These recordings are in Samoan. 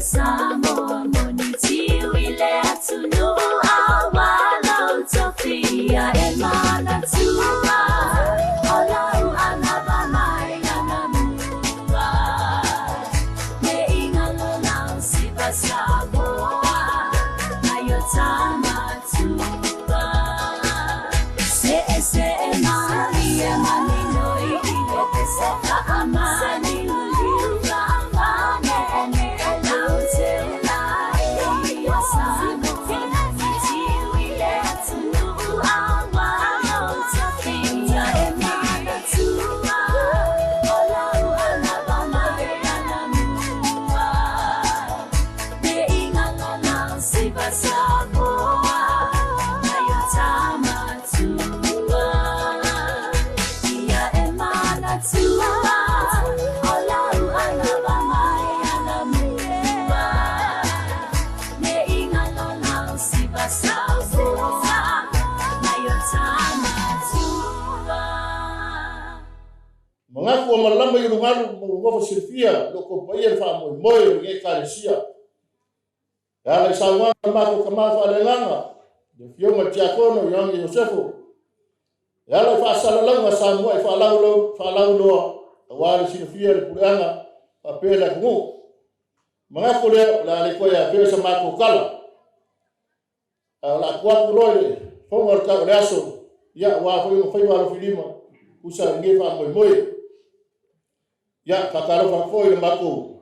Samoa moni tiu i le atunuu aua lou tofia e manatua o lau anava mai anamua me ingalo lau siva Samoa mai o tamatua se e se e malie manino i le pese faamani uliu faamane ene lau teula e ia Samoa tiu i le atunuu aua lou tofia e manatua o lau anava mai anamua me ingalo lau siva Samoa mai o tamatua ia e manatua o lau anava mai anamua me ingalo lau siva Samoa mai o tamatua. Manatu ua malama i ulugalu ma ua nofo silafia lo outou paia le faamoemoe o lenei Ekalesia. E ala i saunoaga a le matou tama faaleagaga, le Afioga i le Tiakono Ioane Iosefo, e ala i faasalalauga sa muai faalauiloa aua le silafia le puleaga faapea le atunuu. Manatu lea o le a le toe afea sa matou tala. Ae o le a tuu atu loa i le fono o le tau o le aso, ia, aua foi ona faiva alofilima, tusa ai lenei faamoemoe. Ia, faatalofa atu foi i le matou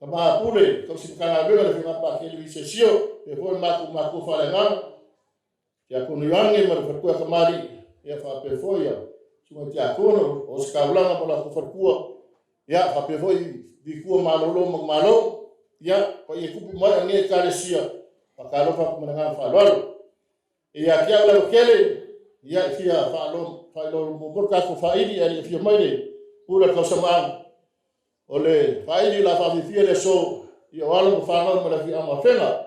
tama pule, tausi Matagaluega le Afioga Pakele Visesio, faapea foi le matou matua faaleagaga, Tiakono Ioane ma le faletua ia Kamali'i, ia faapea foi ia Susuga i Tiakono o Ositaulaga ma latou faletua, ia faapea foi Vitua Malolo ma Malo, ia paia tupu ma ee o lenei Ekalesia, faatalofa atu ma le agaga faaaloalo. E ia te au lava tele, ia e fia faailoa muamua le tatou faili ae le i afio mai le pule o le tausamaaga. O le faili o le a faafiafia le aso, ia o alo ma fanau ma le afioaga o Afega.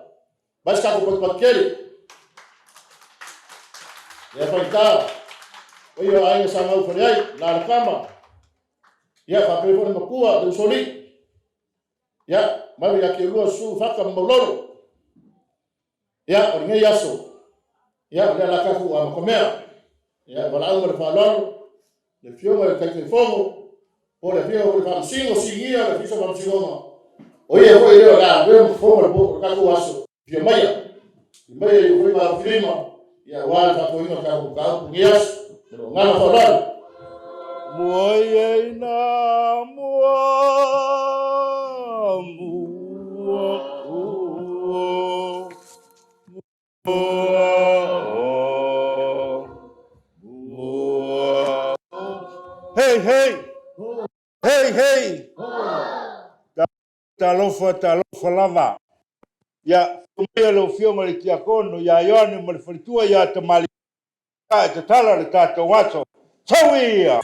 Mai se tatou patupatu tele. Ia faigata, o ia o aiga sa gaufale ai, la le tama. Ia faapea foi le matua, le usolii. Ia, malu ia te lua susu Fata ma Maulolo. Ia, o lenei aso, ia, o lea la tatou amatamea. Ia, valaau ma le faaaloalo, le Afioga i le Taitaifono, po o le Afioga foi i le Faamasino Sinia o le Ofisa o Faamasinoga, o ia foi lea o le a avea ma fofoga o le tatou aso, afio maia, afio maia i ou faiva alofilima, ia, aua le faafoeina o le tatou mataupu i lenei aso. Ma lou agaga faaaloalo. Mua ia mua mua mua. Hey hey hey hey. Talofa talofa lava. Ia maia lau Afioga i le Tiakono ia Ioane ma le faletua ia Tamalii e tatala le tatou aso. Sau ia!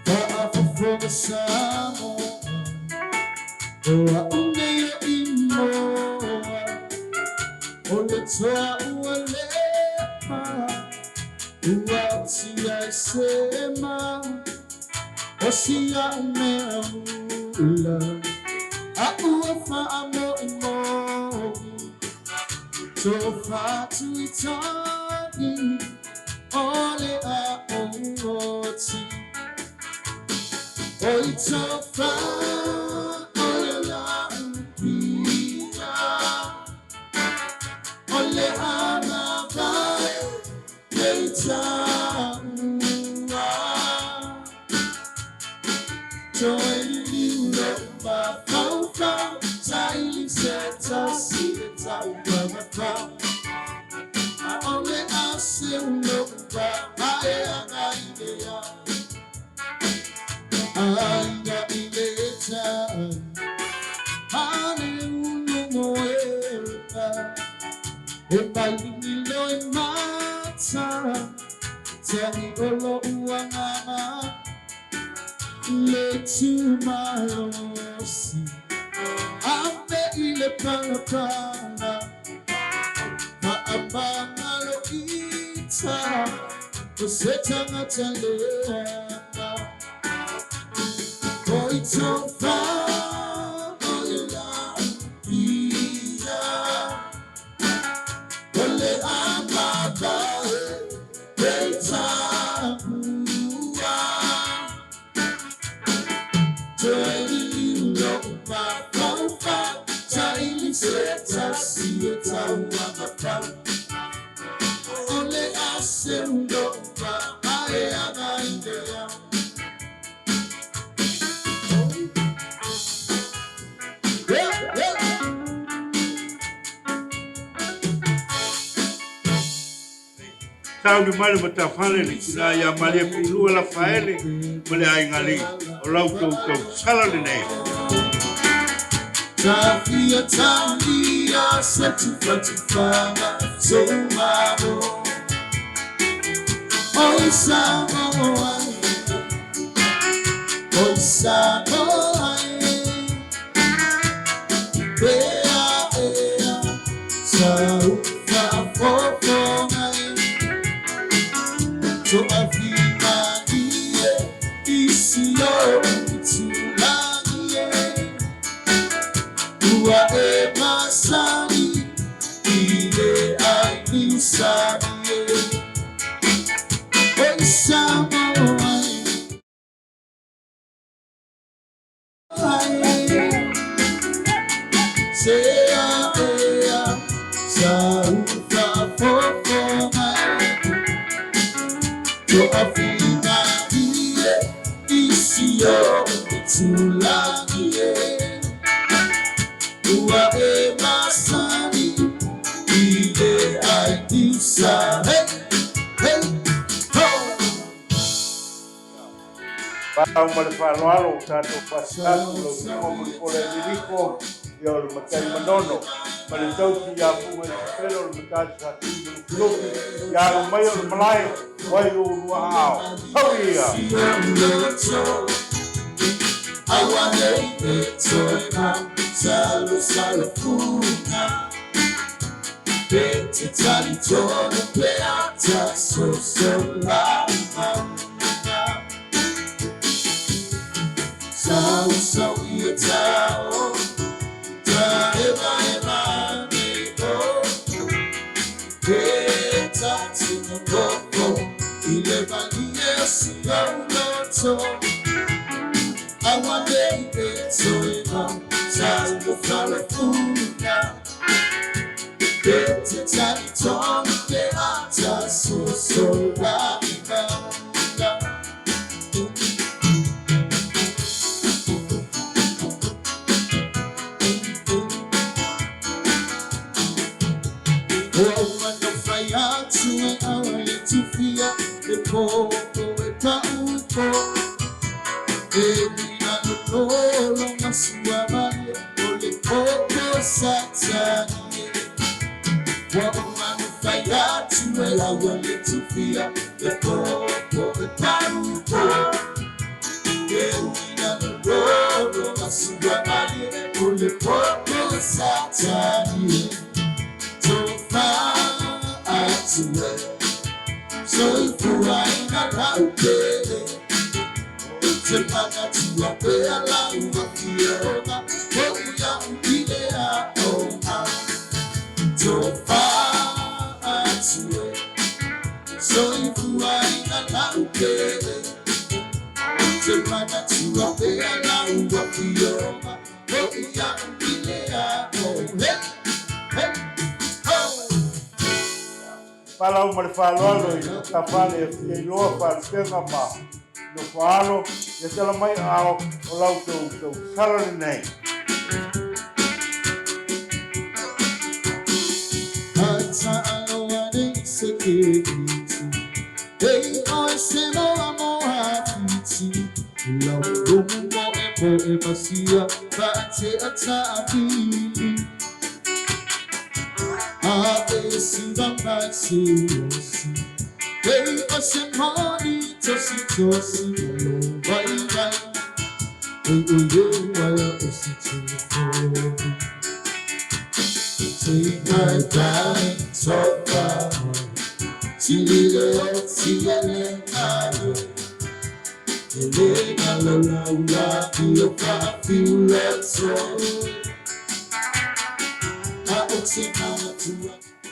Faafofoga Samoa, o au nei o Imoa, o le toa ua lepa, ua oti ai sema, o si a'u mea ula, a ua faamoemoe, tofa tuitagi, o le a oti. O i tofa o le la'u pia, o le anava e ta'ua. Toe liliu lo'u mafaufau, saili se tasi e ta'umamafau. A'ole a seu lo'u va'a e agai i le ao. Aiga i le tai, a le ulu moena, e mailini loe mata, ta'i o lo'u agaga, le tumalosi, a me i le palapala, fa'amagalo ita, o se tagata leaga. O i tofa o le la'u. Sauni mai le matafale le tina ia Maria Piilua Lafaele ma le aiga alii, o la outou tausala lenei. Tafia talia se tufatufaga soumalo Oi Samoa Oi Samoa Ea ea Saufafofoga Toafimalie Isi o itulagi e Ua e masani I le ai niusani e Oi Samoa e Sea ea Saufafofoga Toafimalie Isi o itulagi e Ua e masani I le ai niusa Hey, hey, ho! Palau ma le faaaloalo ua tatou faasitatu lau Afioga Mulipola Eleriko, ia o le matai Manono, ma le tausi ia Fuga Isapela o le matasi sa Tui Lufilufi, ia alo mai o le malae o ai o ulua aao. Sau ia! Palau ma le faaaloalo i matafale e fia iloa faalupega ma nofoaalo, ia tala mai aao o la outou tausala lenei.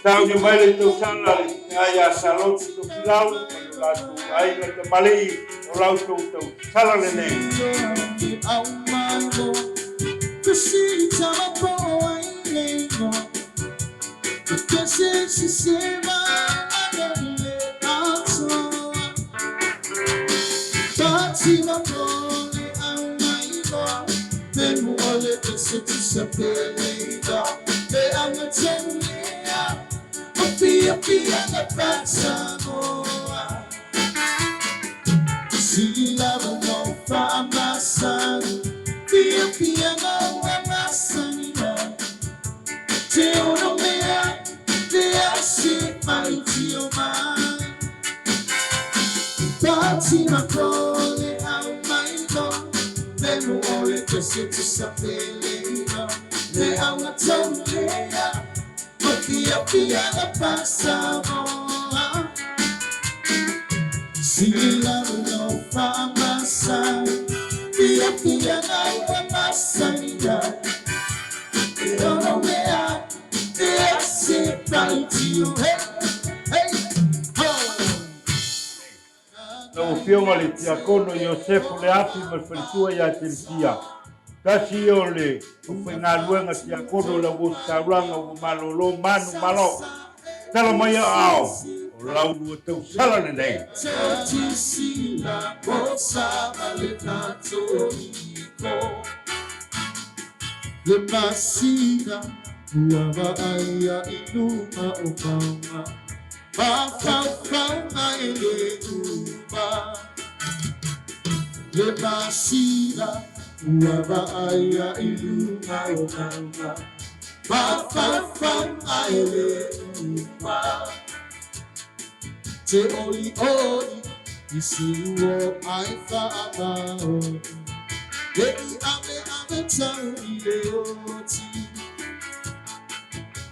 Sauni mai le tausala le tina ia Salotu Tofilau ma lo latou aiga tamalii o la outou tausala lenei. Pia pia le pasamoa. Si lava no faamasani. Pia pia no amasani. Te ono mea te ase mai tio mai. Pati makole au mai lo. Vemu ole te se te sapele ino. Le au na taulea. O pia pia le pasamoa. Si lava no faamasani. Pia pia no amasani. Te ono mea te ase mai tio. Hey, hey, ho. Lau Afioga i le Tiakono Iosefu Leafi ma le faletua ia Telesia. Tasi ia o le aufaigaluega tiakono o le auositaulaga ua malōlō manu malo. Tala mai aao o lau lua tausala lenei. Tisila o sa le katoliko. Le masina ua vaaia i luga o mauga. Mafaufauga e lē uma. Le masina ua vaaia i luga o mauga. Mafaufauga e lē uma. Te oli oli i se ua ai faamaoni. E i ave ave tau i le oti.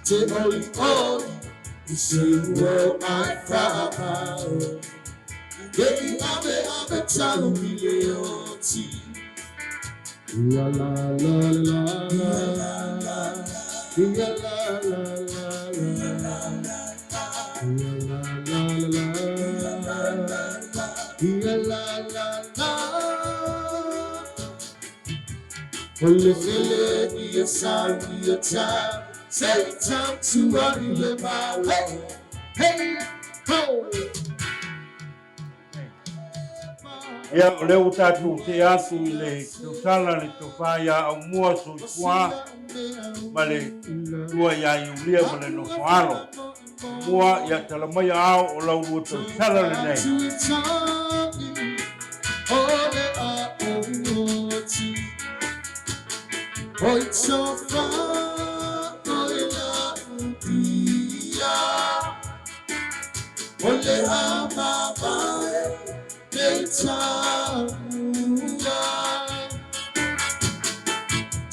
Te oli oli i se ua ai faamaoni. E i ave ave tau i le oti. La la la la la la. La la la la la. La la la la la. La la la la. O le ele ia sa ia ta. Say time to le ma. Hey, hey, ho. Ia, o lea ua tatou tea atu i le tausala le tofa iā Aumua Soifua ma le tua iā Iulia ma le nofo alo. Mua, ia tala mai aao o lau lua tausala lenei. Oi tofa oi la utia. O le amavae le taua.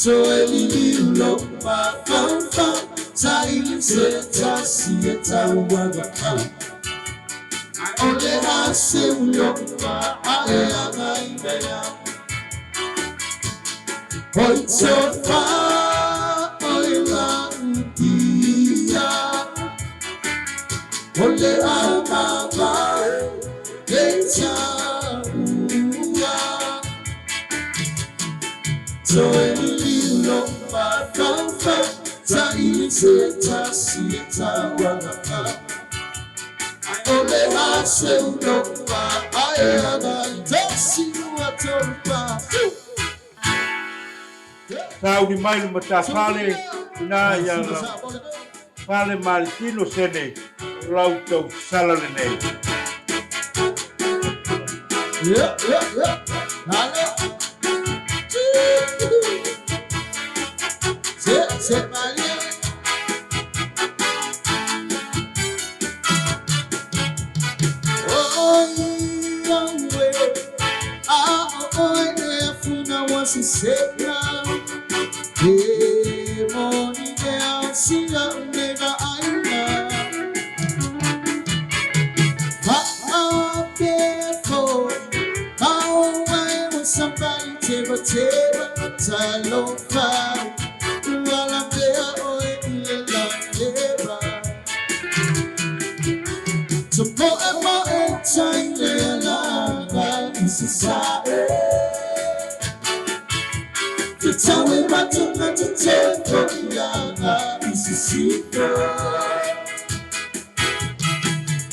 Toe liliu lo mafaufau. Taili se tasi e tauaga. O le ase ulo ma ae aga i mea. Oi tofa oi la utia. O le amavae le taua. Toe liliu lo mafaufau. Taili se tasi e tauaga. O le ase ulo ma ae aga i tasi ua tolu pa. Sauni mai le matafale ina ia la fale maletino sene o lau tausala lenei. Yeah. Halo. Se, se malie. Oh, Yahweh. Ah, oh, e afuna wasiseka. E moni e au sila mega aina. Fa'apefo. Ao e somebody teba teba talofa. Uala pea oe ile la leva. To po e mo e tai le alanga isisa e. Te tau e matunga te te toianga isisika.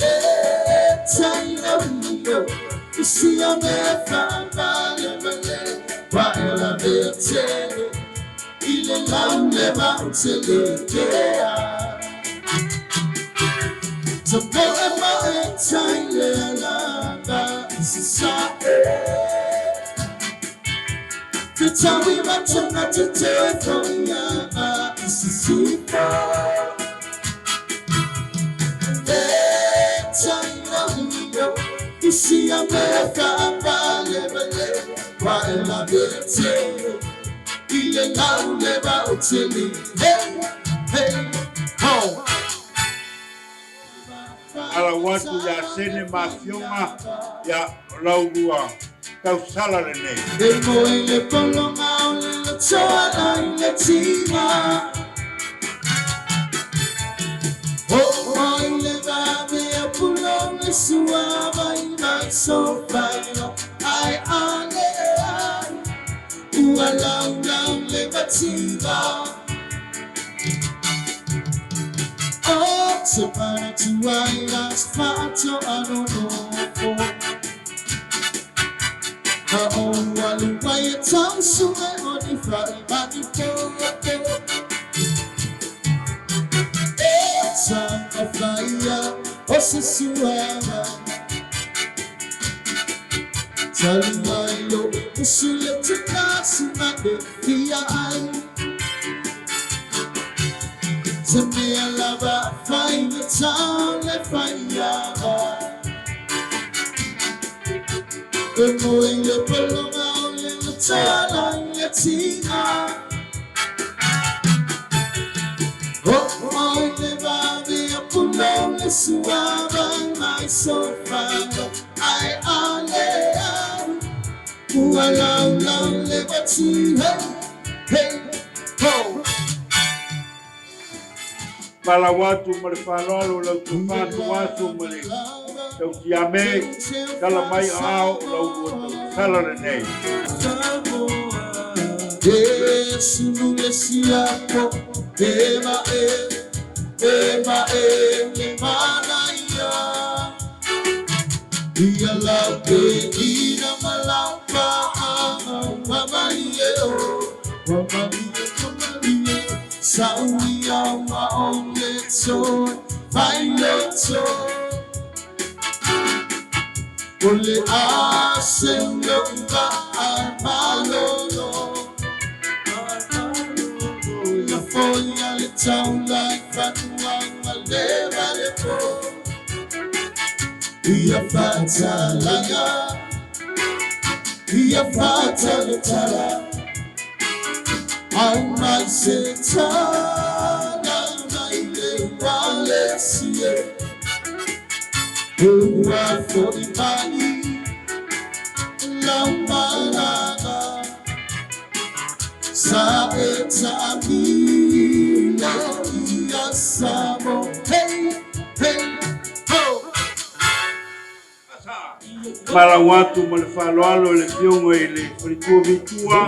E tai la wio. Isi a me whamale male. Wa e la mea tele. I le lau le mau te le kea. Hey, ho. Alau atu ia Sene ma Afioga ia Laulua tausala lenei. E moe le pologa o le loto ala i le tima. O oi le vave a pulo le sua vai mai so failo ai ale ai ua lau lau le mativa. O te mana tuai la fato anono. A o alu mai e tau sue o ni whai mani po. E tanga whaia o se suama. Tali mai lo usule te kasi mane fia ai. Te mea lava whai me tau le whaia. E moe le palonga o le tala i le tina. O oi le vave a pulo le suava mai so falo ai ale au. Ua lau lau le wati hey hey ho. Palau atu ma le faaaloalo lau tofa Tuaso ma le tautiame tala mai aao o Laulua tausala lenei. E sulu le siapo e ma e e ma e le mana ia. Ia lau pe ina malapa anga wa malie o wa malie o malie sa ui au ma o le toi vai le toi o le ase lo va a malolo ia foi a le taula i fanuaga le vale po ia fatalaga ia fatalatala au mai se tala mai le wale sie ua foi mai lau malaga sa e tamila ia samo hey hey ho. Palau atu ma le faaaloalo i le Afioga i le Faletua Vitua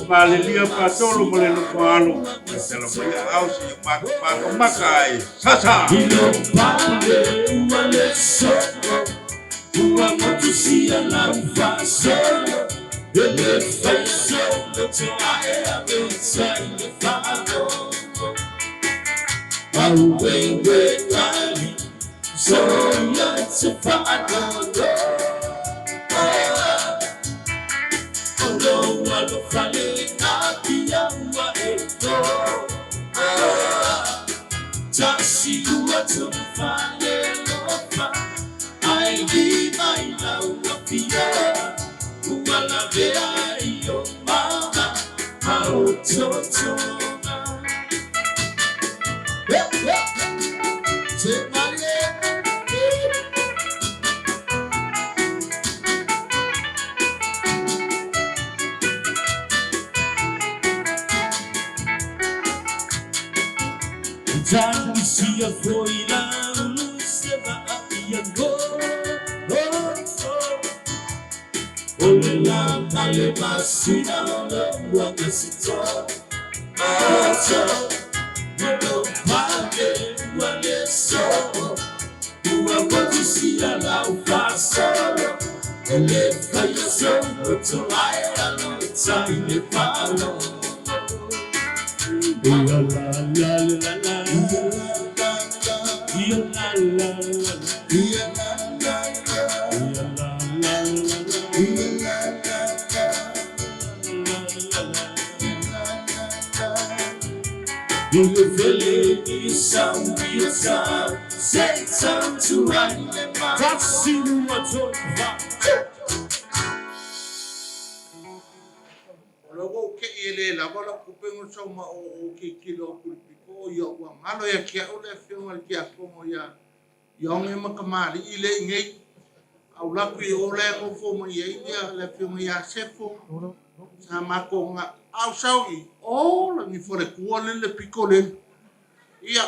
ma Alelia Patolo ma le nofo alo ia tala mai aao seia makamaka ai. Sasa! Ilo pale ua le solo ua motusia lau faasolo e le faisolo to ae a me tai le faalogo au wewe tali soia te faalogo olo alofa le napia ua e to tasi ua tumafale lofa ai ni mai lau apia ua lavea i o mama maototoga. Hey, hey. Te malie. Tanisia foi lá, se va a go. Ole la male masina ole ua mesito. Oto, molo pale ua le so. Ua motusia la ufa solo. Ele faia so, oto ae alo tai le palo. Ia la la la la. Ia la la la la. Ia la la la. Ia la la la la. Ia la la la. La la la. La la la. I le vele i sau ia sa se tau tu ai le ma. 1, 2, 3, 4. O lea ua ou te'i e lē lava la'u tupe na sau ma o ou tilotilo atu i le pito o ia ua galo ia te a'u le afioga i le tiakono ia Ioge ma kamali'i lea i inei. A ou alu atu i o la e nofo mai ai ia le afioga ia Sefo sa matou a ou sau i o lagi faletua le le pito lele. Ia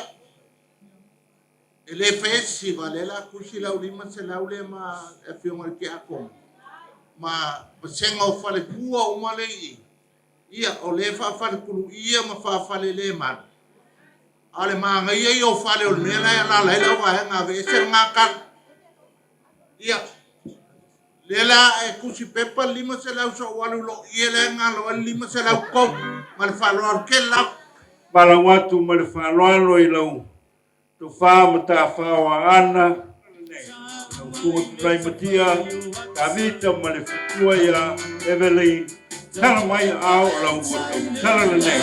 e lē faia se siva lea la tusi lau 500 lea ma le afioga i le tiakono ma vasega o faletua uma lea i i. Ia o lea e faafaletuluia ma faafalelemalu. A o le manaia ia o fale o le mea la e alaala ai lau vaega aveese lena tala. Ia, lea la e tusi pepa le 500 sa ou alu i lou ie la e galo ai le 503 ma le faaaloalo tele lava. Valaau atu ma le faaaloalo i lau tofa ma tafao Aana, lau susuga Tulaimatia, Tavita ma le faletua ia Evelyn, tala mai aao o lau ua tautala lenei.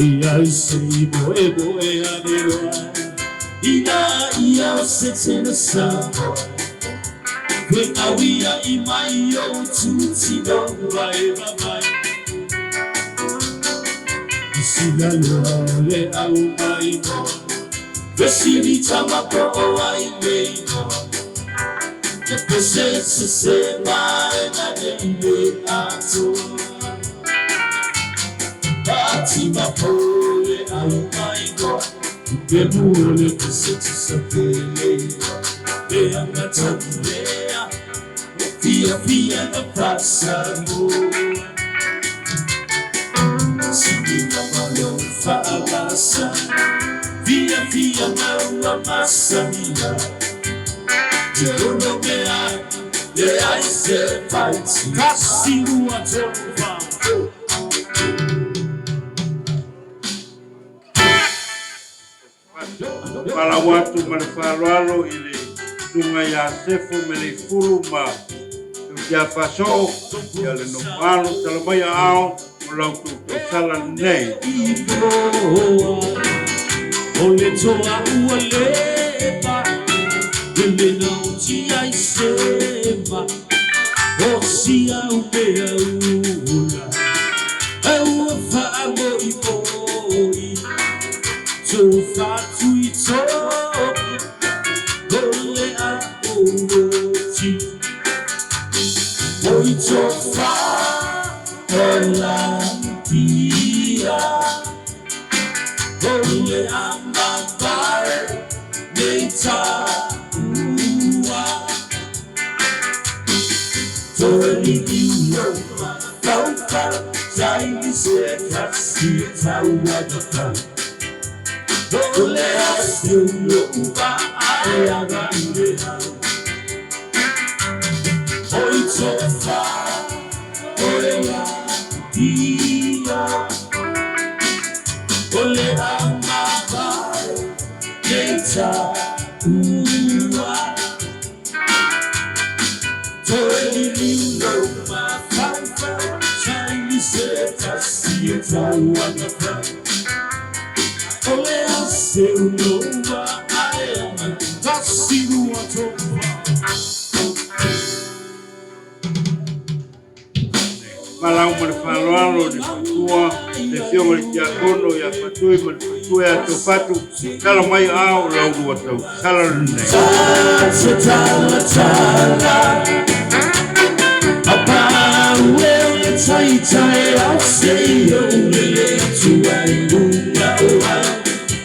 Ia se moe moe ane Ina ia o se tena sa Pe awia i mai o tutino vai vai. I sila loa le au mai mo Vesili tama po o ai leino Ke pese se se mai na ne ile atu Pati ma po le au mai mo Pe mu le pese tu sa pele Le anga tau lea Fia fia na pasa mo Sini na malo faalasa Fia fia na ua masamia Te ono me ai Le ai se paiti 1, 2, 3, 4. Valaau atu ma le faaaloalo i le susuga ia Sefo Meleifulu ma Tautia Fasoo, ia le nofo alo, tala mai aao o lau tautala lenei. O le toa ua leba Le mena o tia i sema O sia u mea ula E ua whaa mo i moi Tō whātu i tōki O le a o ti O i tō wha O la tia O le a mabae Nei tā ua Toe li ulo ma tau Tai li se kasi tau agata O le a se ulo uva ae aga i le au O i tō wha O le a tia O le a mabae Nei tā ua Toe li ulo ma whau Tai li se kasi e tau agata O le a se ulo ua ae aga 1, 2, 3, 4. Valaau ma le faaaloalo i le faletua, le afioga i le tiakono ia Fatui ma le faletua ia Tofatu, tala mai aao o lau lua tautala lenei. Tala tala Apa ue o le tai tai au se i o lele atu ai lunga o au.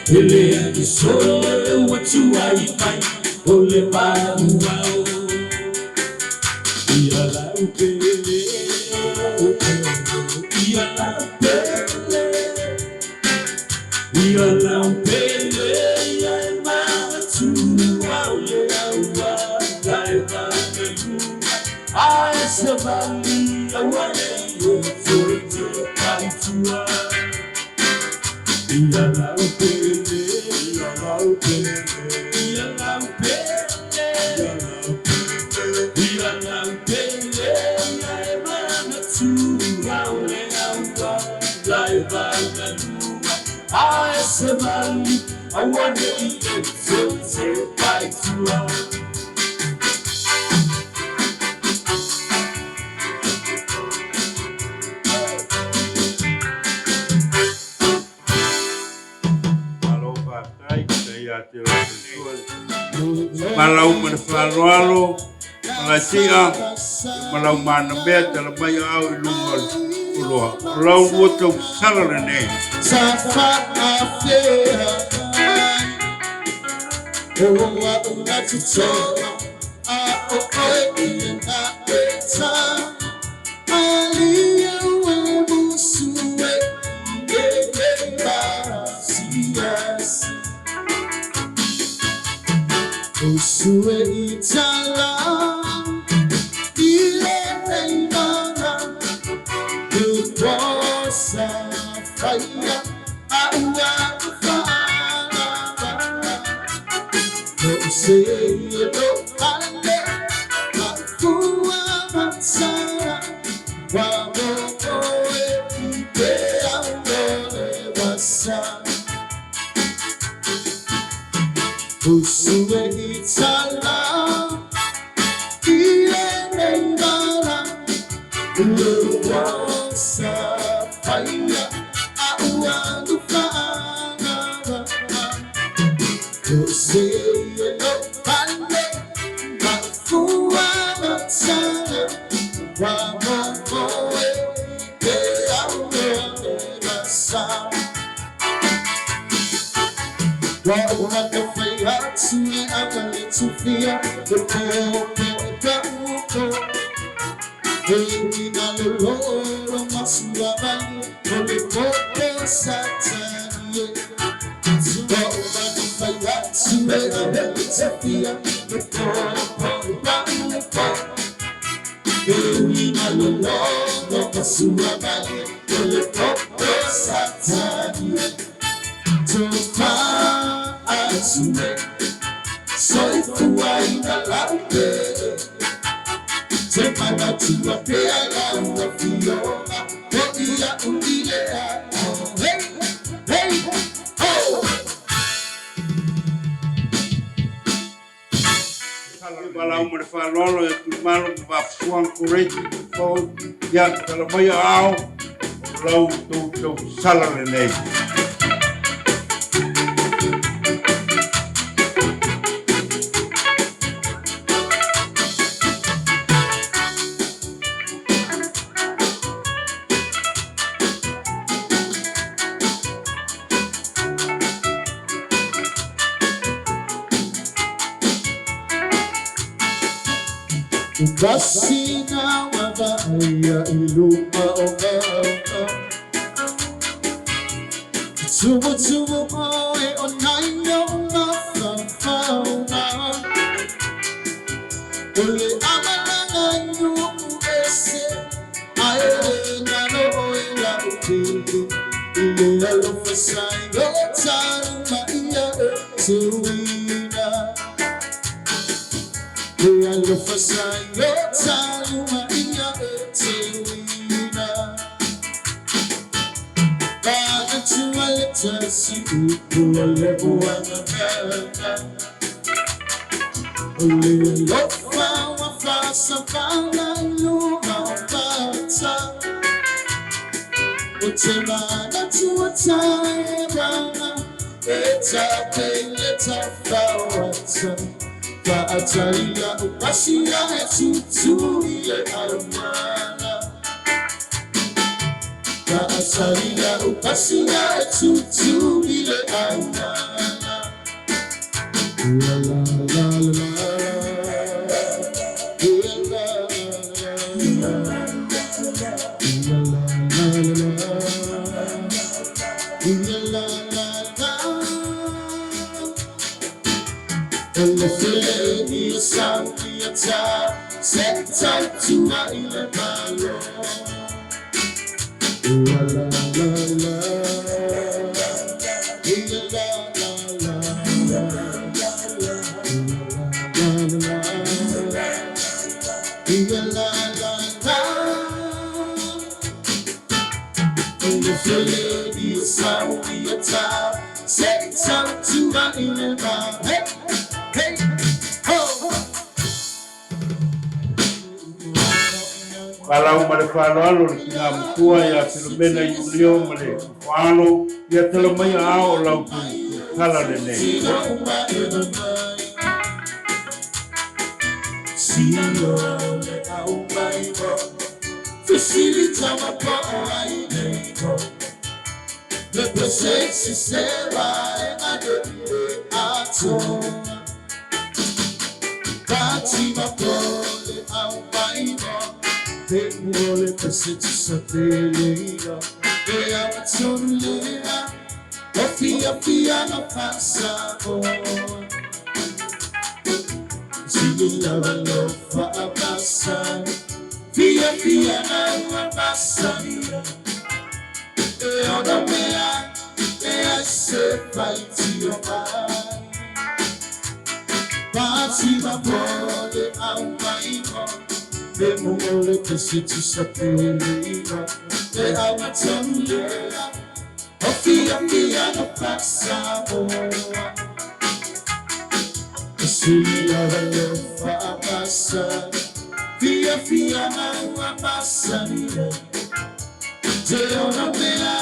Ele atu solo le ua tuai mai o le maua Ia lau pele, ia lau pele, ia lau pele, ia e matua o le aua la e magalua. Ae se mali aua nei e toe te paitua. Ia lau pele, ia lau pele, ia lau pele, ia lau pele, ia lau pele, ia e manatua o le aua la e magalua. Ae se mali aua nei e toe te paitua. Malo faafetai faafetai ia te oe soifua malau ma le faaaloalo malatia ma lau manamea tala mai au i luga o le oloa o lau lua tausala lenei. Sa faafea mai o au na tutoa a o oe i na eta alia ue musue e e masias Usue itala ile neimana Uposa faia aua faala No se no ale mafua matsara wa mo oe i te aulole wasa Usue itala ile neimana Uposa faia aua nufaala Hey, hey, oh! Malau ma le faaaloalo e tumalo ma vafua encourage fo ia tala mai ao o lau tou tausala lenei. Kasina wabaya iluma o ngao Tumu tumu oe o naio mafafauna Ole amalanga inu ese Ae nalo oe la upili Ile alofa sai o taru maia e tuina Le alofa sai o taru maia e tuina Fa'ataia o pasia e tutui e aumana. Fa'asaliga o pasiga e tutu i le auala. Ia la la la la. Ia la la la. Ia la la la. Ia la la la. Ele fele i sau i ata se tautua i le malo. Ia la la la. Ia la la la. Ia la la la. Ia la la la. Ele fele i sau i ata se tautua i le malo. Hey, hey, ho! Falau ma le faaaloalo le tina matua ia Filomena Iulio ma le Alo, ia tala mai a o lau tala lenei. Fia fia na ua masani E ona mea e ai se faitio mai. Pati mapole au maimo Me muole te siti sa peleina E au matamulea O fia fia no pasamoa Sili alofa amasa Fia fia na ua masani Te ona mea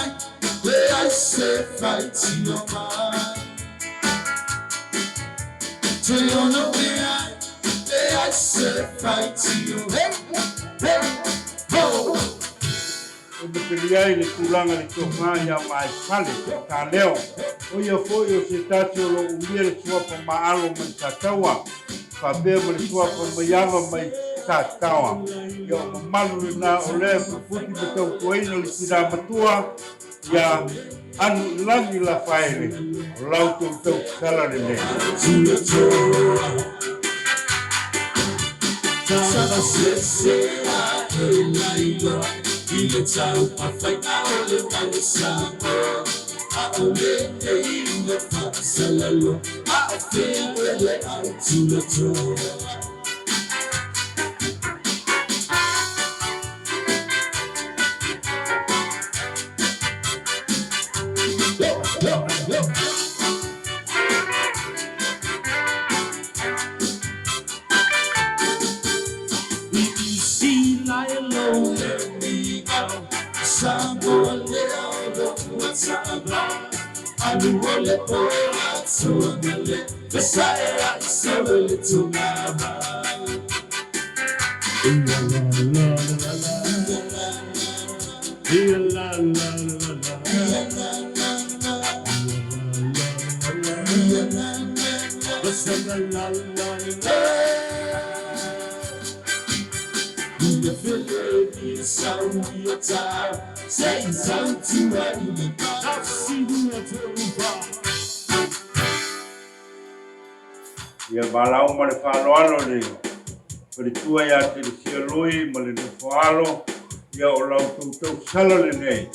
e ai se faitio mai. Te ona mea e ai se faitio. Hey, hey, ho! O matelia ai le tulaga le tofa ia mai fale ta leo. O ia foi o se tasi o lo umia le suafa maalo mai Sataua. Faapea ma le suafa maiava mai Sataua. Ia o mamalu lena o lea puputi ma tautuaina le tina matua ia anu i lagi la faele o lau tou tau lenei. I le tau mawhai a o le mai Samoa. A o le e i le whaasalalo A o fea o le au tulatoa. Yo, yo, yo. Samoa lea o lo ua taava Alu o le o atoa mele Pesa e a i solo le tungava. La la la la la. La la la la la. La la la la. Ia valaau ma le faaaloalo le faletua ia Telesia Lui ma le nofo alo, ia o lau tou tausala lenei.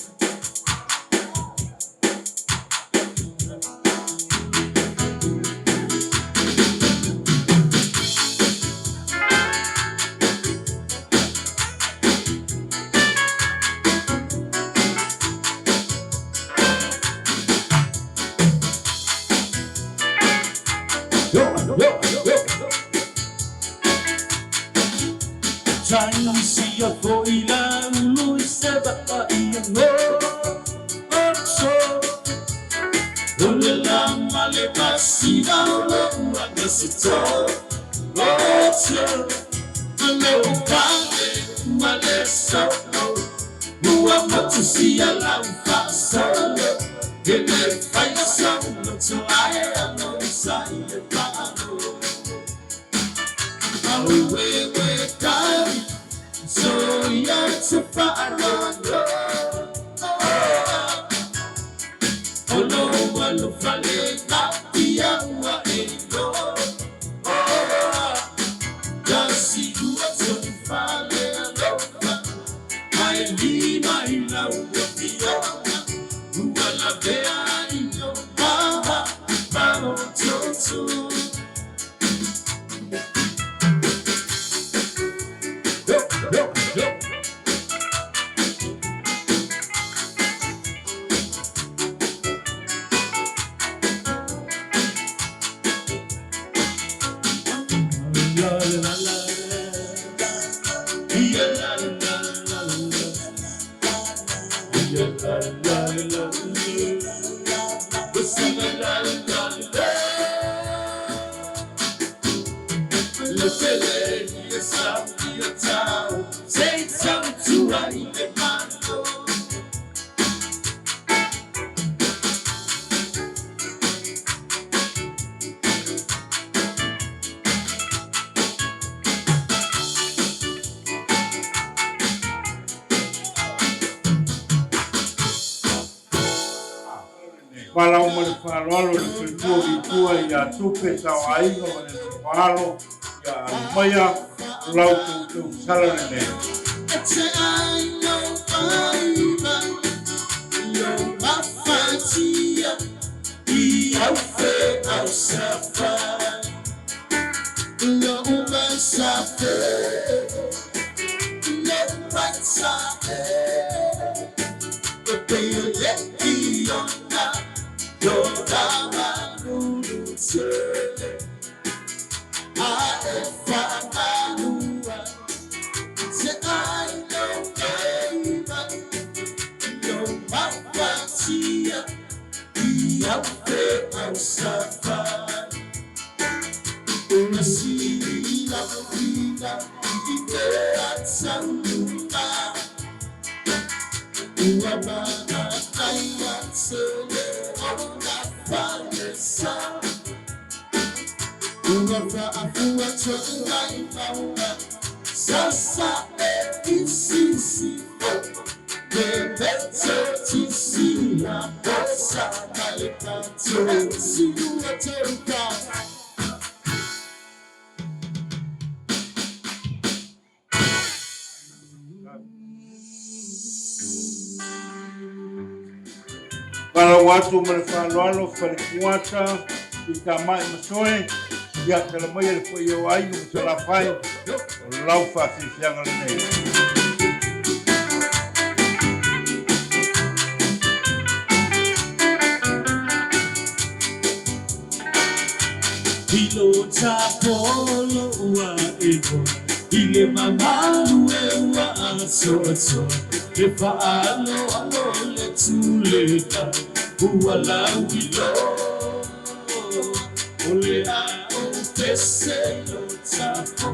Yo, yo, yo. Tainisia foi la ulu i se vaa i ngo Oso O le la male masina o lo ua nesito Oso Ale o pale male sa. Ua motusia lau faasolo, E le faia sou loto ae alofa i le faalolo. Aueue kai, soia te faalolo. O lou alofa le natia ua e iloa. 1, 2, 3, fale alofa. Ae lima i lau afioga, ua lavea ai lou maha maotutu. Yo, yo, yo. La la la la, la la la la. La la la la la, sing la la la. Le pele ia sa ia tau, se tau tua i le malo. Valaau ma le faaaloalo i le faletua o Vitua ia Tupe Saoaiga ma le Nofoalo ia Alumaia o la outou tausala lenei. Sasa e isisi Valaau atu ma le faaaloalo Falekuata i Tamai Masoe, ia tala maia le paia o Aiga ma Salafai, o lau faafiafiaga lenei. Hilo tapolo ua ewa i le mamalu e ua atoatoa e faaloalo le tulega ua lauiloa o le ao pese lo tapo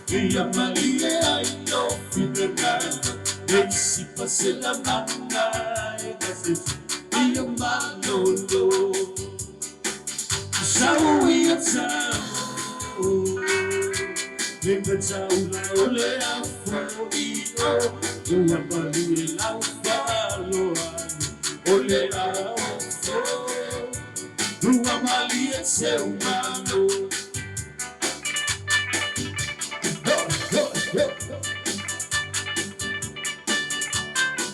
ia malie ai lo finagalo nei si pasela mana e gasese ia malolo. Sau ia tau, le mataula o le afoio, ua malie lau faaloalo, o le aofo, ua malie seumalo. Ho, ho, ho.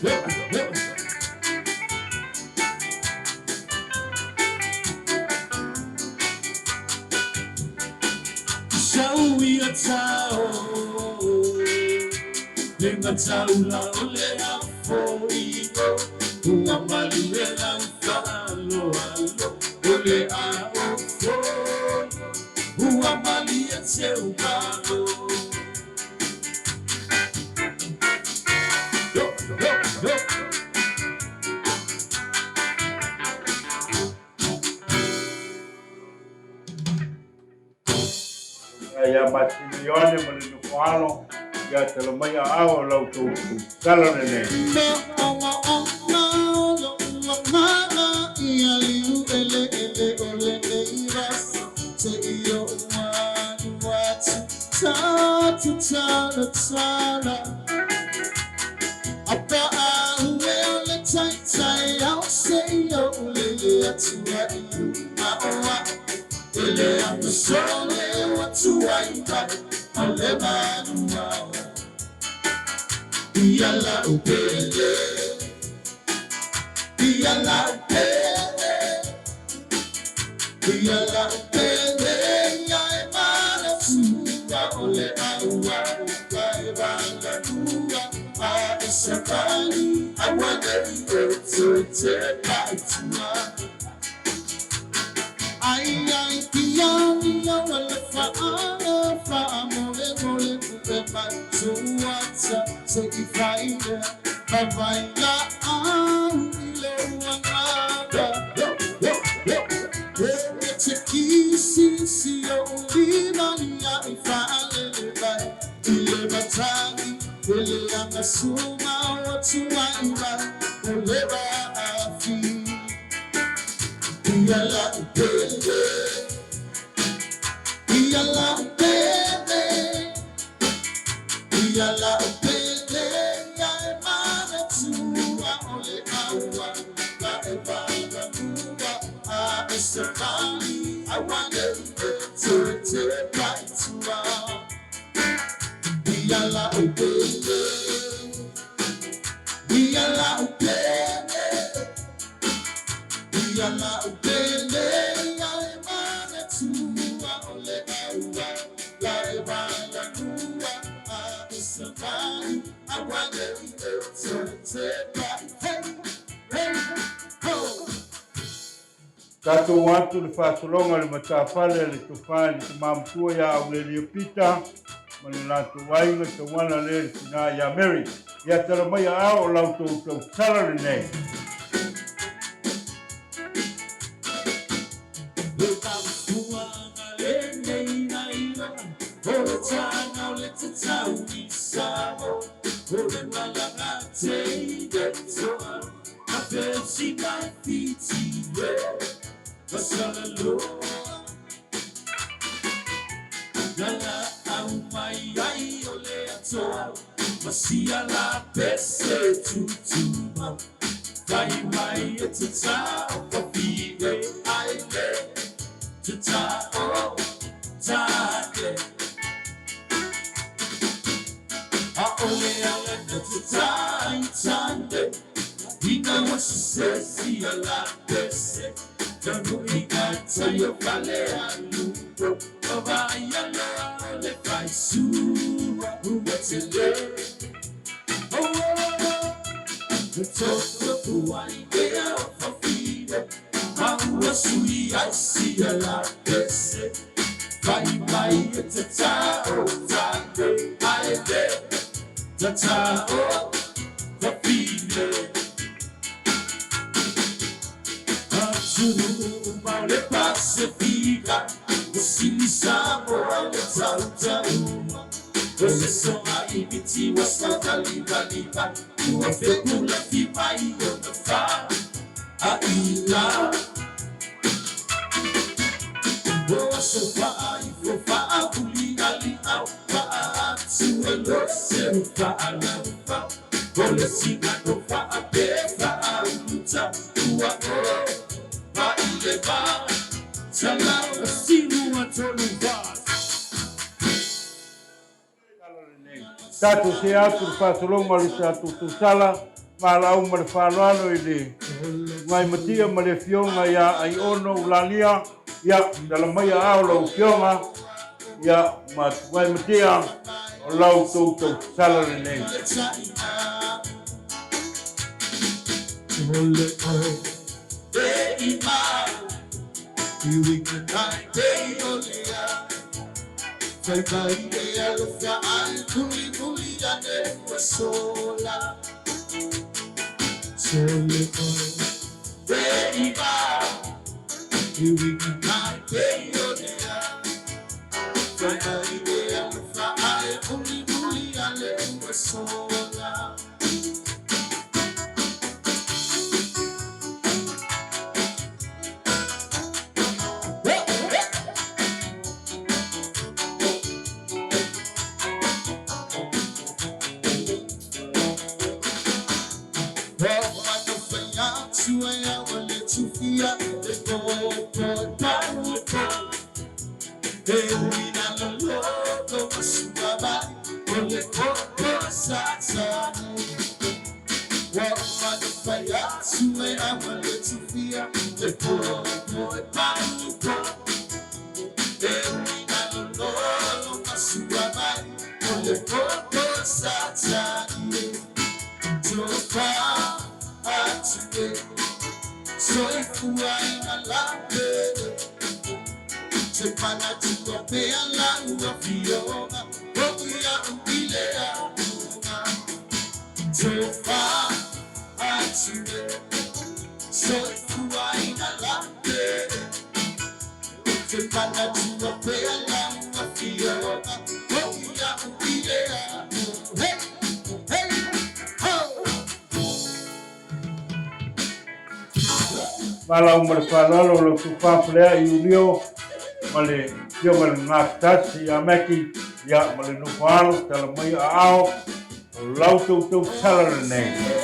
Ho, ho. Sau ia tau, le mataula o le afoio, ua malie lau faaloalo, o le aofo, ua malie seumalo. Yo, yo, yo. Ia Matino Ioane ma le Nofoalo, Ia tala mai aao o la outou tala lenei. Tatou atu le faasologa o le matafale a le Tofa i le Tama Matua ia Aulelia Pita ma le latou aiga tauala lea le tina ia Mary. Ia tala mai aao o la outou tautala lenei. Tatou se atu le faasologa o le tatou tautala, valaau ma le faaaloalo i le Ugaimatia ma le Afioga ia Aiono Ulalia. Ia, tala mai aao lau Afioga, ia, ma Ugaimatia, o la outou tautala lenei. Valaau ma le faaaloalo o lau tufa Pulea Iulio ma le Afioga i le Gafatasi ia Maki, ia ma le nofo alo, tala mai aao, o lau toutou sala lenei.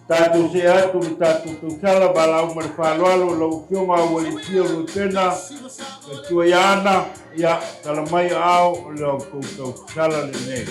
Tatou see atu i le tatou tausala, valaau ma le faaaloalo lau Afioga Aualisia Lutena, Matua ia Ana, ia, tala mai aao o le outou tausala lenei.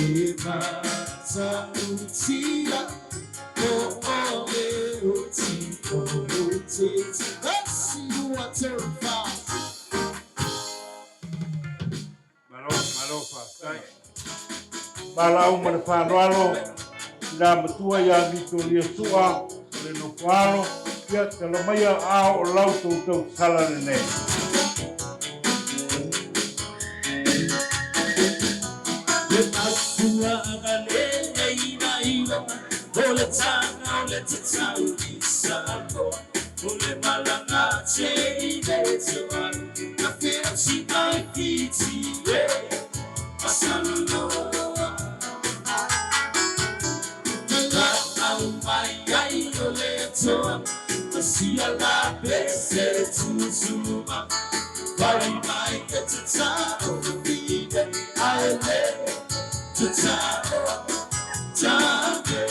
E matautia o ole o ti o te tasi ua taufa. Malo, malo faafetai. Valaau ma le faaaloalo i la matua ia Vitoria Sua o le Nofoalo, ia tala maia ao o lau toutou sala lenei. Le mafuaaga lenei na iloga o le taga o le tatau i Samoa o le malaga te i le tualu na feosi mai Fiti e Masaloloa na laau mai ai o le toa Masia la pese tutuma Vai mai ke tatau fine ae le tatau tāne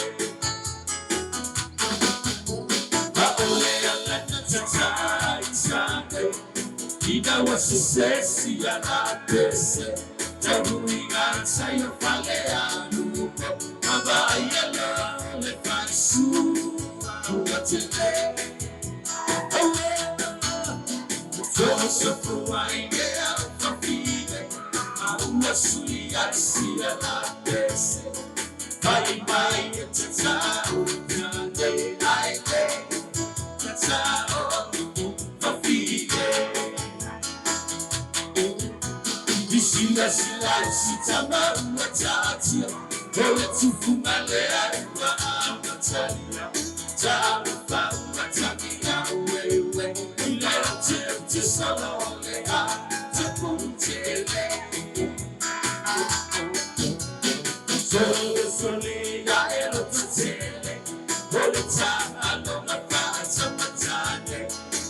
Aole alana tatai tāne Ina wa sesesi ala pese Tahu i ngā tai o fale alupo Ava ai alo le faisu Ua te le Aue Toa ai ea o whawhine A ua suli ai sia la pese Vai mai e te tau Tāne ai le Te tau Whawhine Sila sila si tama ua tātia O le tufunga lea ua amatalia Tāupa ua tangia ue ue I le o te te solo le a Te pūtele Sole sole ia e lo te tele O le tālonga whaatamatane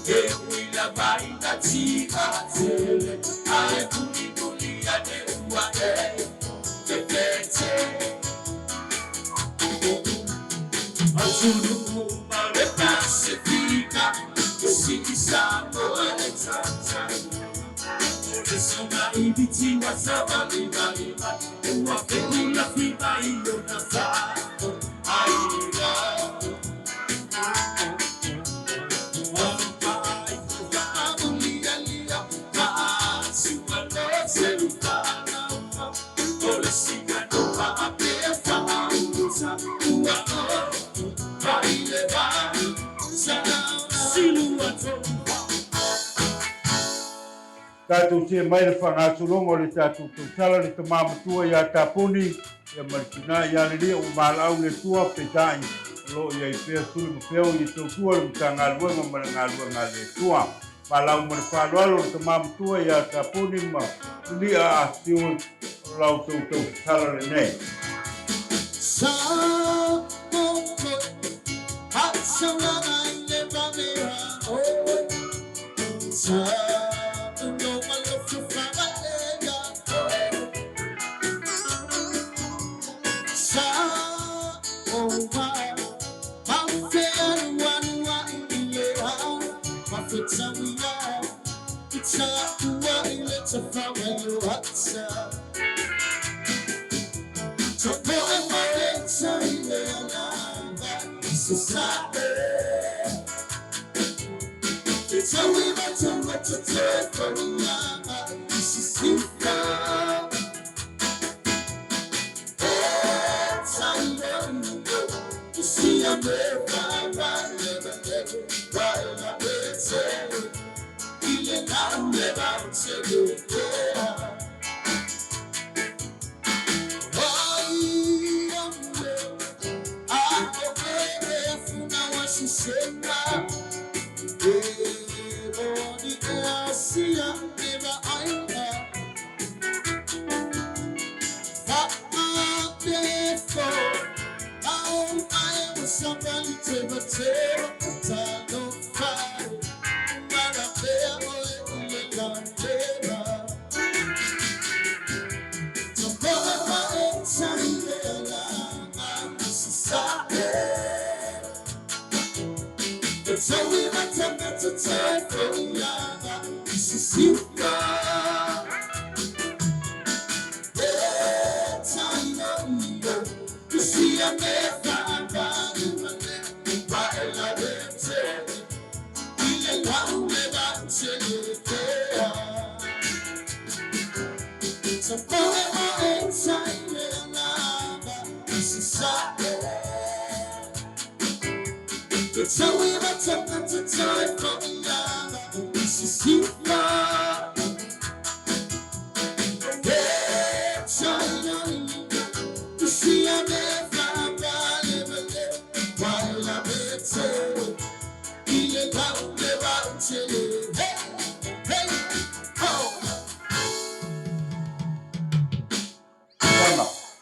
E ui la vai na tika tele Ae muli muli ane ua e Te pete Atunu ma le Pasifika Siki Samoa le tata O le songa ibiti wa savali vali Ua feula fima i ona fa Ai la Tatou see mai le faagasologa o le tatou tausala le tama matua ia Taponi ia ma le tina ia Lelia ua valaau le Atua peitai o lo o i ai pea suli ma peo i e tautua le Matagaluega ma le galuega a le Atua. Valaau ma le faaaloalo le tama matua ia Taponi ma Lelia a sio o la outou tausala lenei. Sa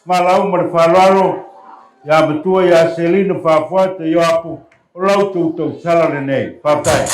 Malau ma le faaaloalo ia Matua ia Selina Faafuata Ioapu o la outou tausala lenei. Faafetai.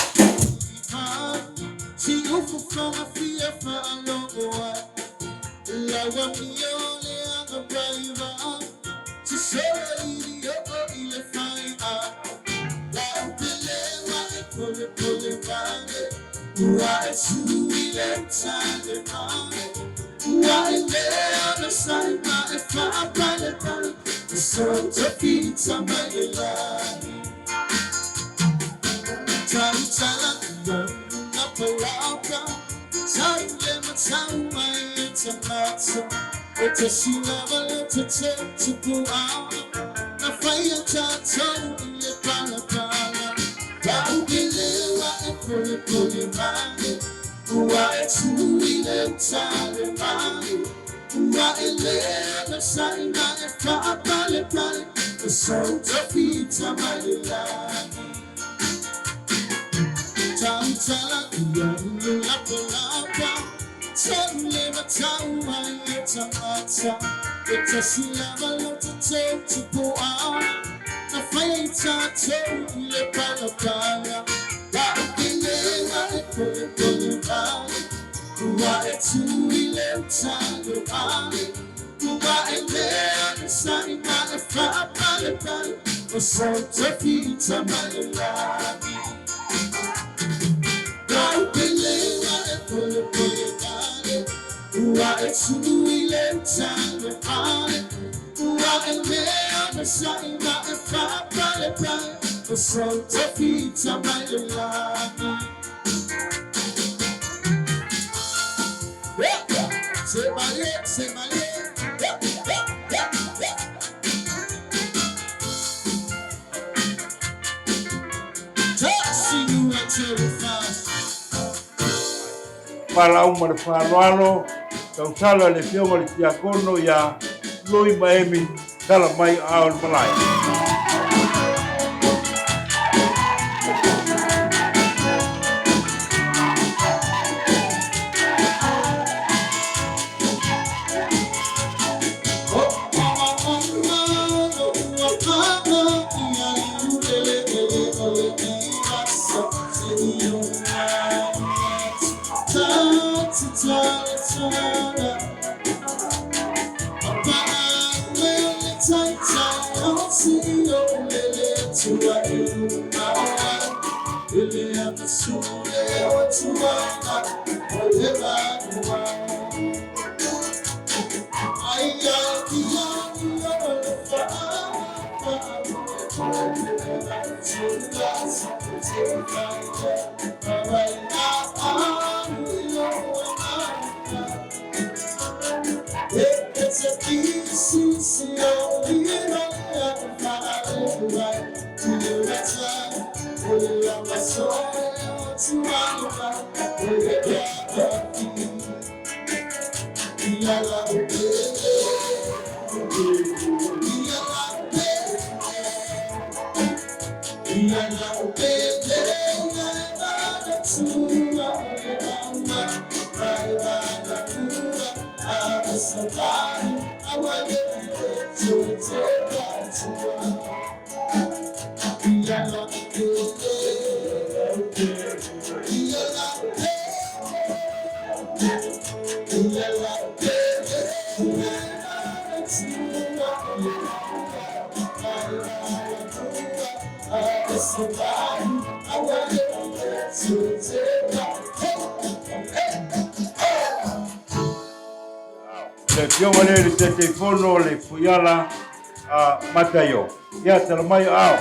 Valaau ma le faaaloalo, tausala le Afioga i le Tiakono ia Lui Maemi, tala mai a o le malae. Le Afioga lea i le Taitaifono o le Fuiala a Mataio. Ia, tala mai aao.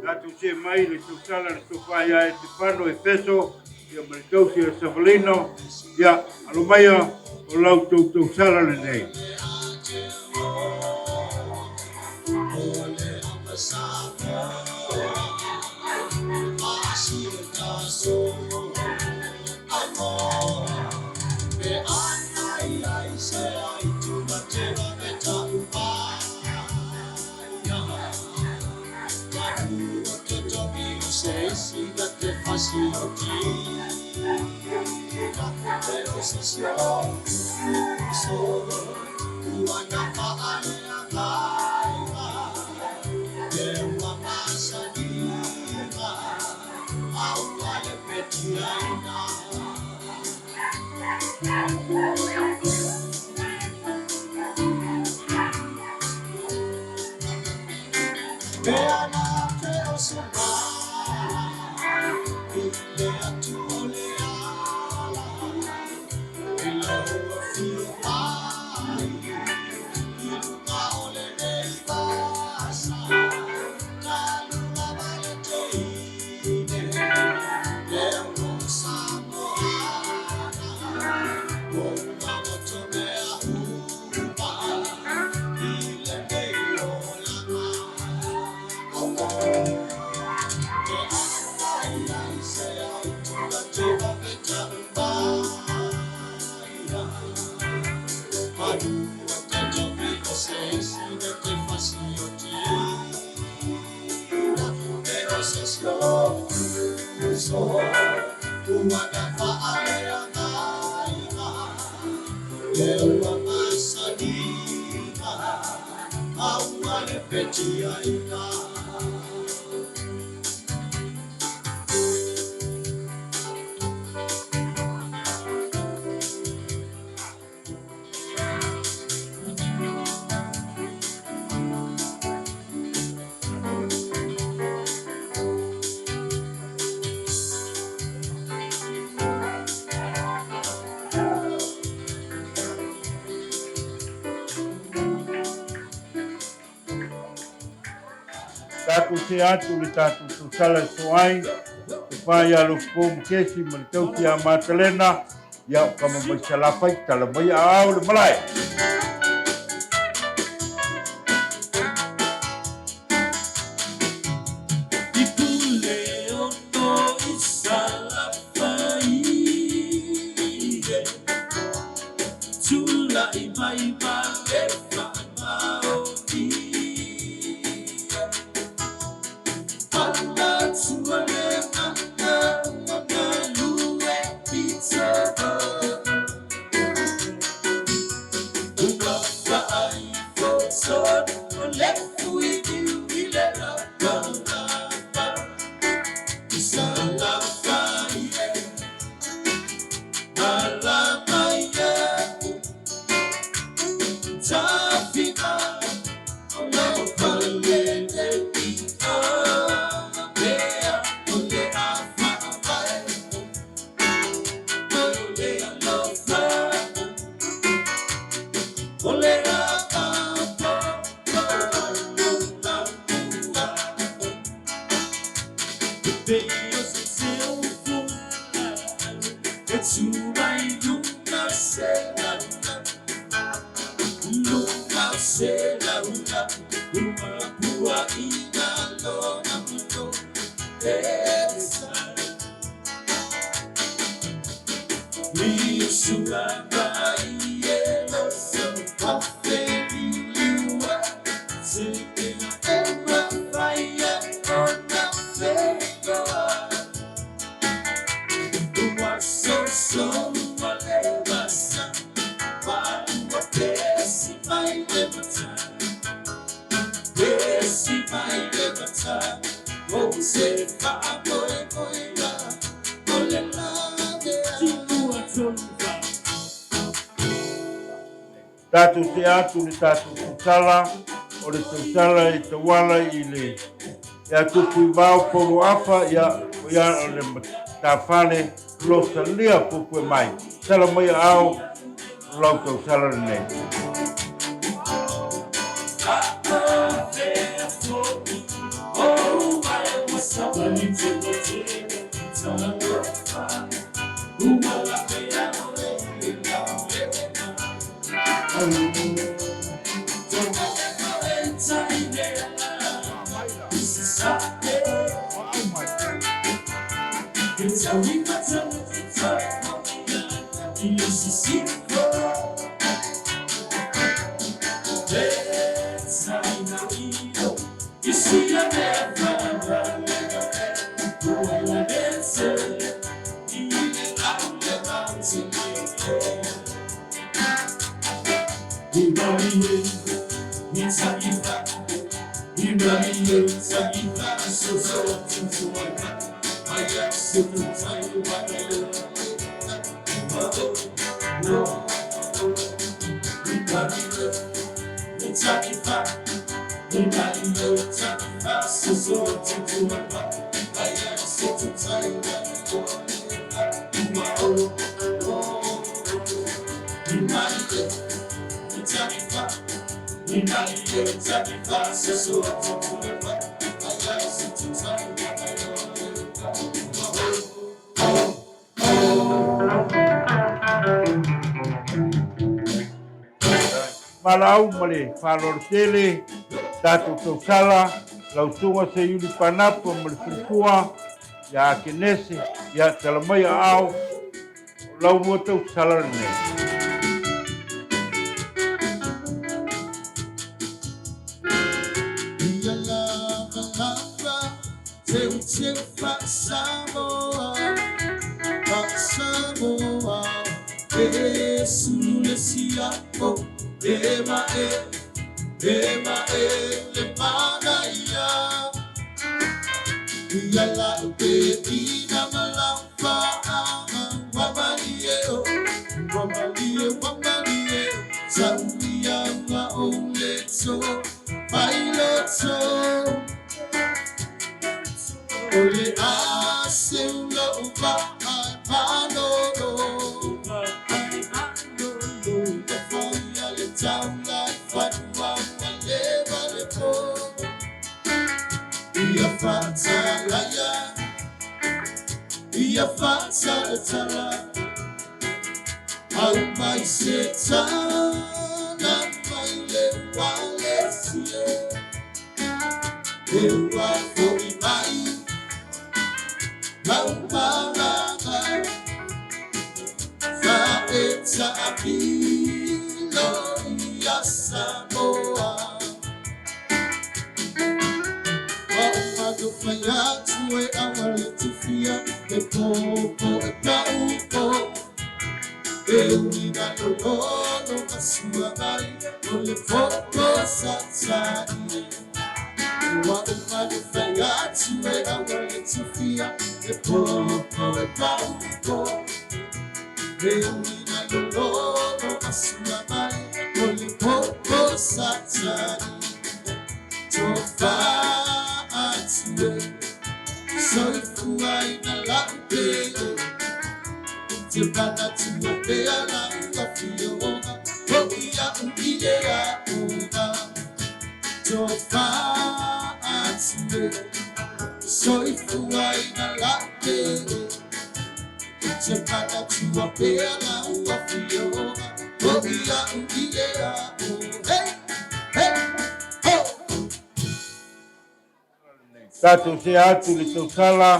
Tatou see mai le tausala le tofa ia Etefano Efeso, ia ma le tausi ia Savalino, ia alo maia o lau tou tausala lenei. Tatou see atu le tatou tausala e soa ai, tofa ia Alofipo Mukesi ma le tausi ia Matalena, ia o kama mai Salafai, tala mai aao le malae. Tatou te atu le tatou tautala, o le tautala e tauala i le ia Tupuivao Polo Afa, ia o ia o le matafale Losalia Pupue mai. Tala mai ao lau tautala lenei. Valaau ma le faaaloalo tele, tatou tausala, lau Susuga Seiuli Panapo ma le faletua ia Akenese, ia tala mai aao, o lau lua tausala lenei. Tatou sea atu i le tausala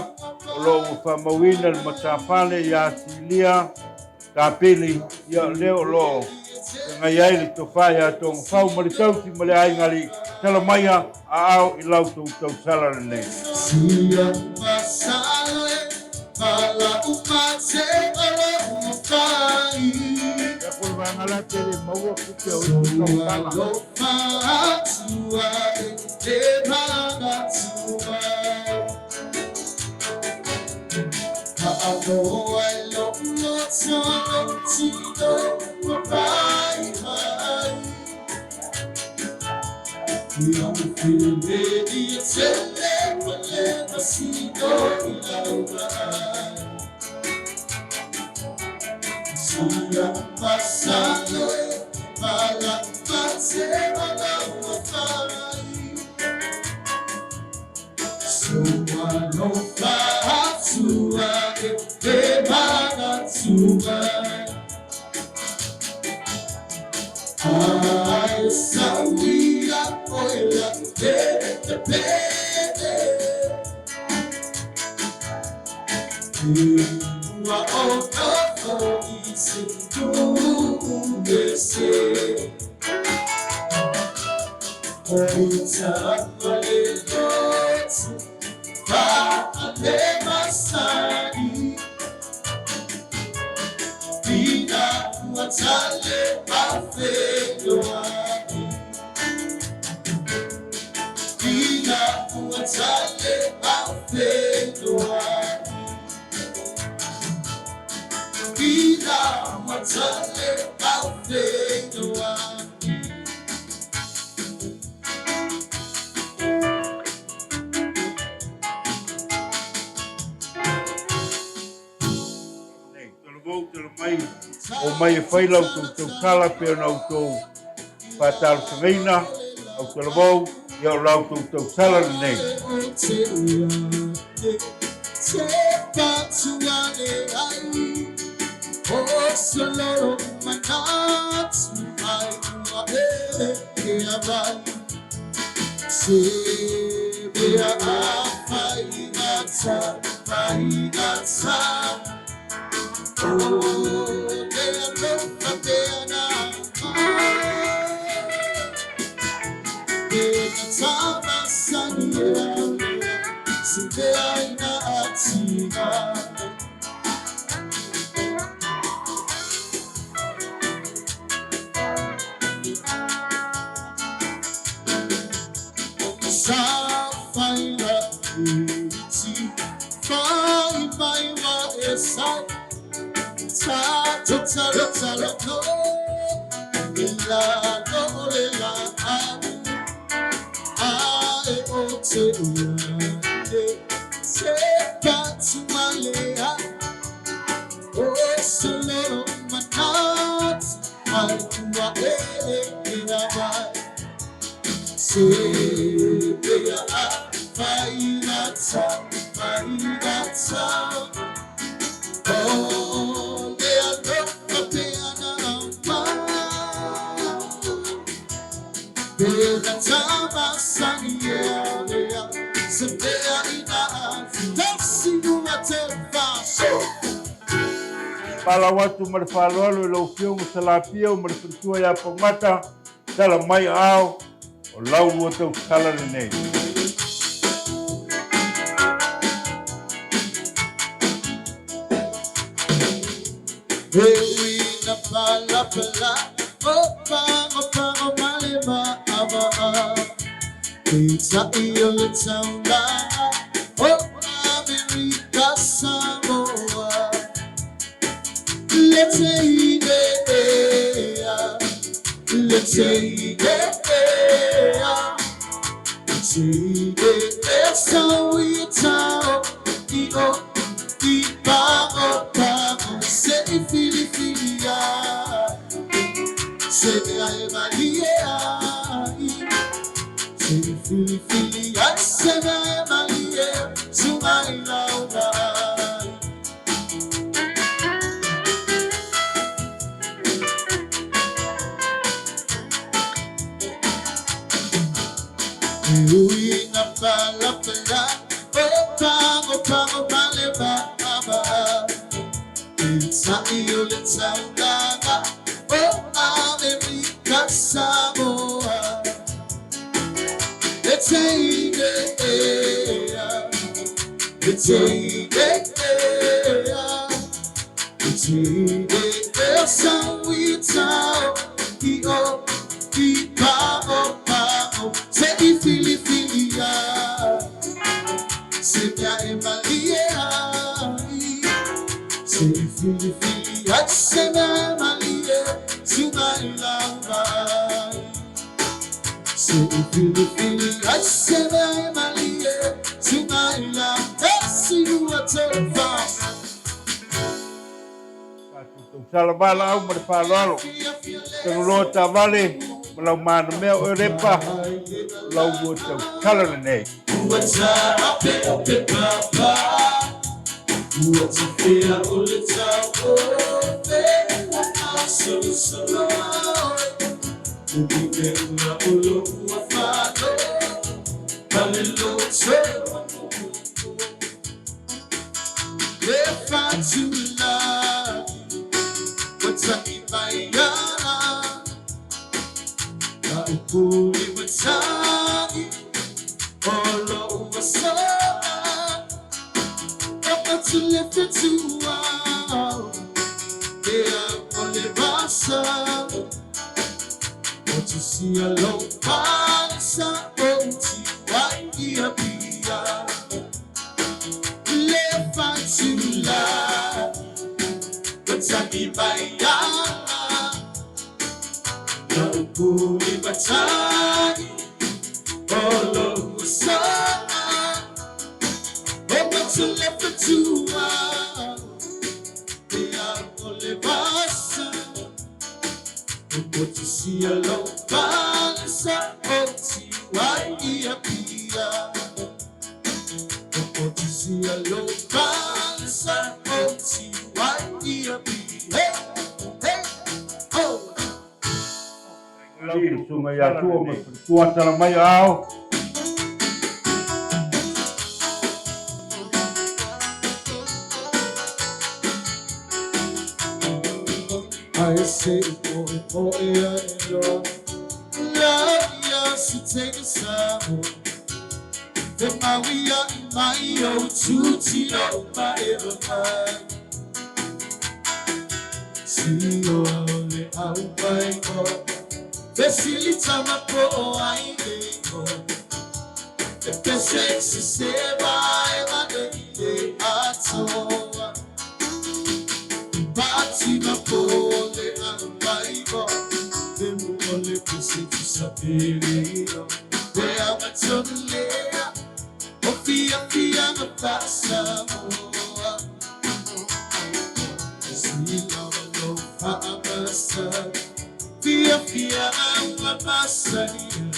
o lo o ua faamauina le matafale ia Silia Kapili, ia o lea o lo o feagai ai le tofa ia Togafau ma le tausi ma le aiga alii. Tala maia aao i la outou tausala lenei. Ia ko le vaega la te le maua kupe o isi tausala. Nei, talavou, talamai, omai e fai la outou tausala pei ona outou fatalosagaina, au talavou, ia o la outou tausala lenei. Palau atu ma le faaaloalo i lau Afioga Salapia ma le faletua ia Paumata, tala mai aao o lau lua tausala lenei. Filifili ai se mea e malie Suga i lau vaai. E ui na palapala O pago pago male maama E sa'i o le taulaga O Amerika Samoa E teine ea E teine ea E teine ea Sauitao I o i pago pago Se i filifilia Se mea e malie ai Se i filifili ai Se mea e malie Suga i lau vai Se i filifili ai Se mea e malie Suga i lau Tasi lua tolu fa. Tatou tausala valaau ma le faaaloalo. Taguloa taavale ma lau manamea o Lepa, o lau ua tautala lenei. Ua taape o pepa pa, ua tafea o le tauofe, ua masolosolo ai. Umi e ua olo ua falo, pale loto Le fatulagi, ua ta'i mai ana, ka upuli ua tagi, o lo'u asoa, o le fetuao, e au o le vasa, o tusia lou palesa o tiuai ia pia. Le fatulagi, ua ta'i mai ana, ka upuli ua tagi, o lo'u asoa, o matule fetuao, e au o le vasa, o tusia lou palesa o tiuai ia pia. O tusia lou palesa o tiuai ia pia. Hey, hey, oh! Lau susuga ia Tua ma le faletua tala mai o ao. Ai se poe poe ai loa La ia se te sa Te maui ai mai o tutilo mai e mai Si o le au mai o Fesili tama po o ai le o E pese se se vai ma e le atoa Pati ma po le au mai o Te mu o le pese tu sa pere o Te ama tonu lea O fia fia ma pasa moa Si lava lo faamasa Fia fia ma masania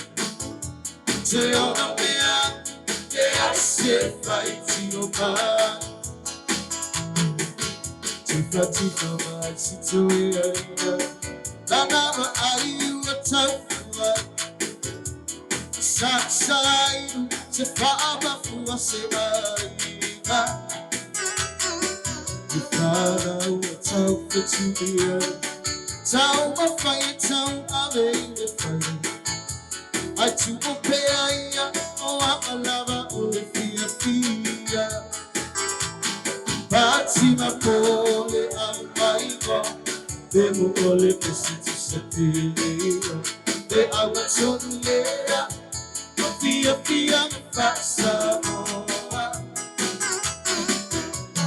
Te ona mea E ai se fai tino pa Tifa tifa mai si toe aina Lana ma ai ua taufua Sa sa te whaamafua se aiga I whanau a tau whetuia Tau mawhai e tau ave i le whai Ai tu o pea ia o a o le fia fia Pati ma pole au mai o Te mu o le pesi tu sa pele Te awa tonu lea O fia fia ma whasa moa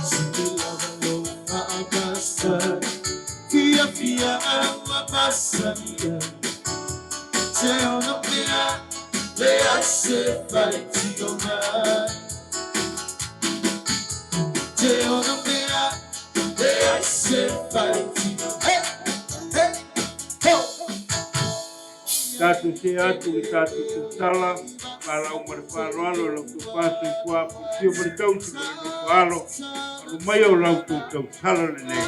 Si te lava lo whaamasa Fia fia aua masania Te ono mea Le ai se fai tio mai Te ono mea Le ai se fai tio Hey, hey, ho! Tatou see atu i tatou tautala. Valaau ma le faaaloalo i la outou fasoifua apulusia ma le tausi ma le nofo alo. Alu maia o la outou tausala lenei.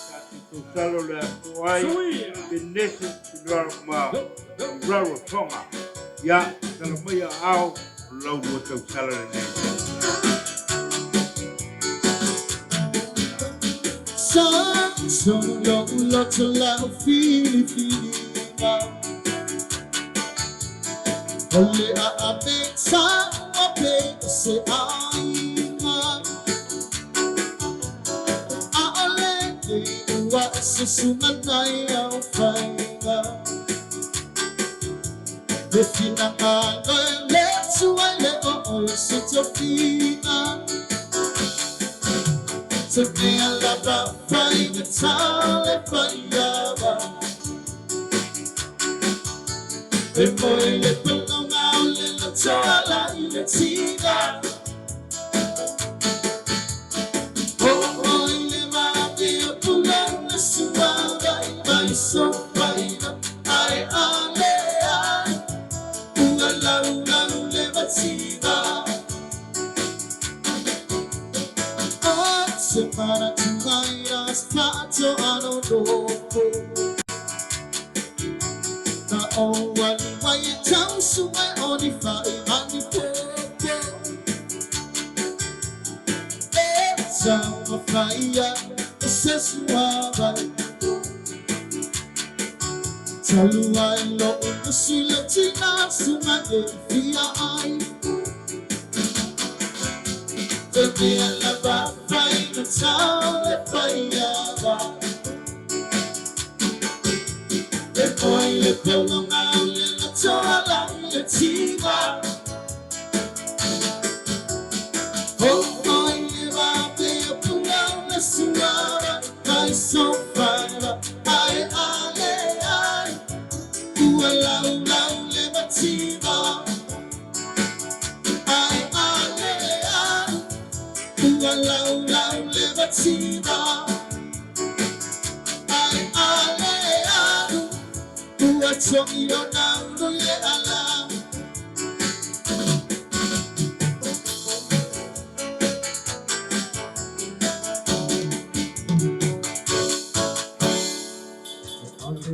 Tatou tausala o le aso ai, Penese ma Rarotonga. Ia, tala mai a ao o lau lua tausala lenei.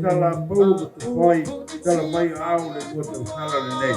Tala Paulo ma Tupoi, tala mai a ao le lua tausala lenei.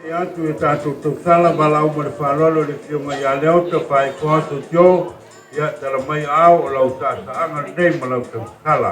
E atu e tatou tausala valaau ma le faaaloalo i le Afioga ia Leota Faaifoaso Joe, ia tala mai ao o lau saasaaga lenei ma lau tausala.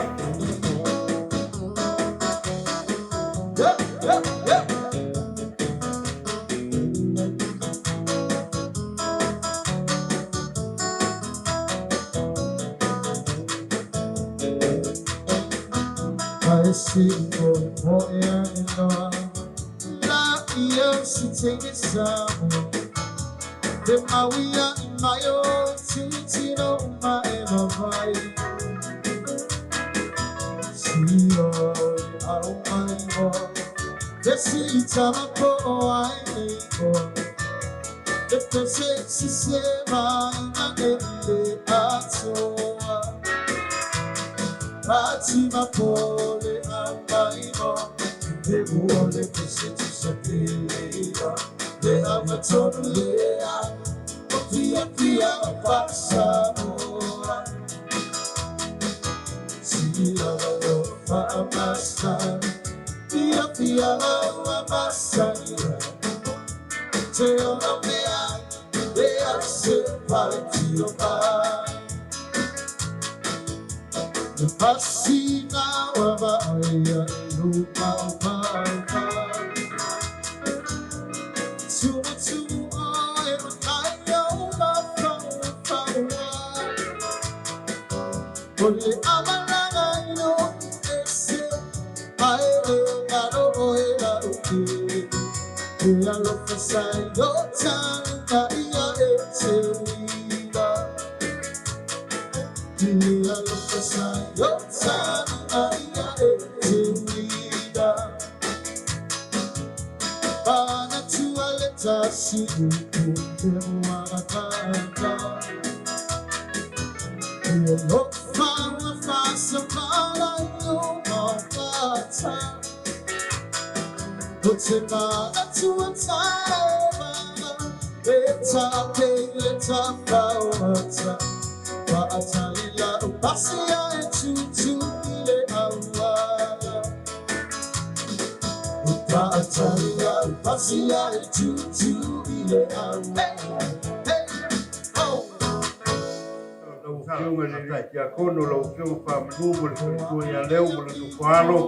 Lau Afioga i le Tiakono, lau Afioga Faamanu ma le faletua ia Leo ma le nofo alo,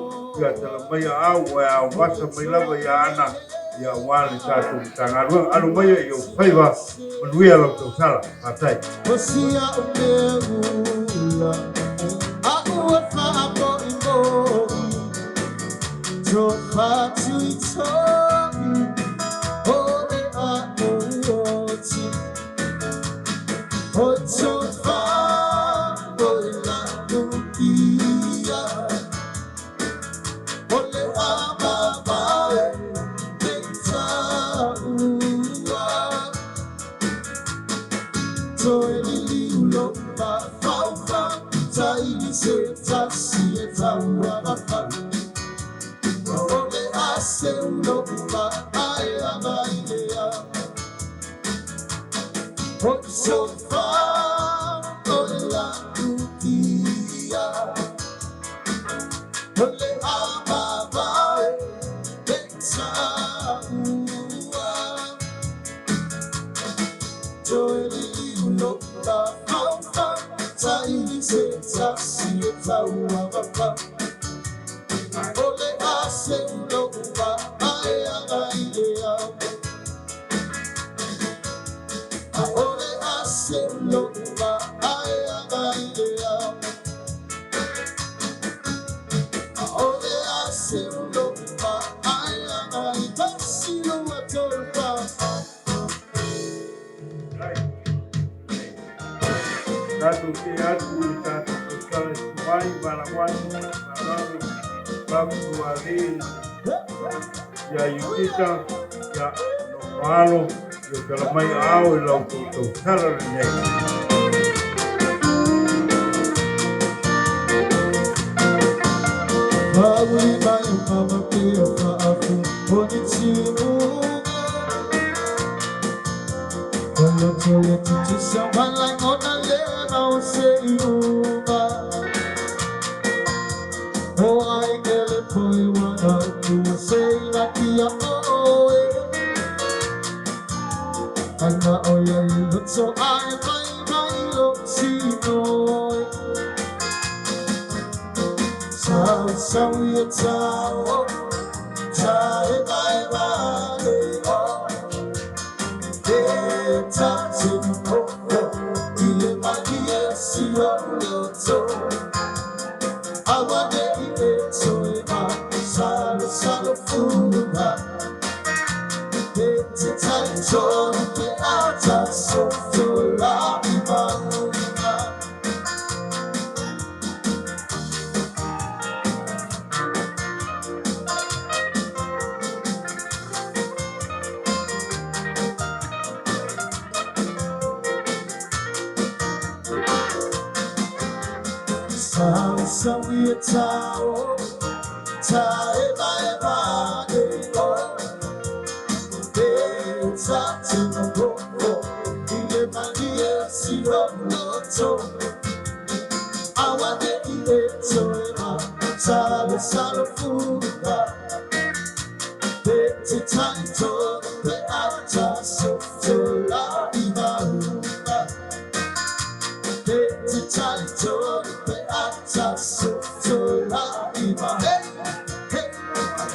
ia tala mai aau ua e ao vasa mai lava ia Ana, ia aua le tatou Matagaluega. Alo maia i ou faiva, manuia lau tausala. Faafetai. Tatou tea atu i le tatou tausala e susu ai valaau atu ma le faaaloalo Faaputualii ia Iutita, ia Nofo Alo, ia tala mai aao i la outou tausala lenei.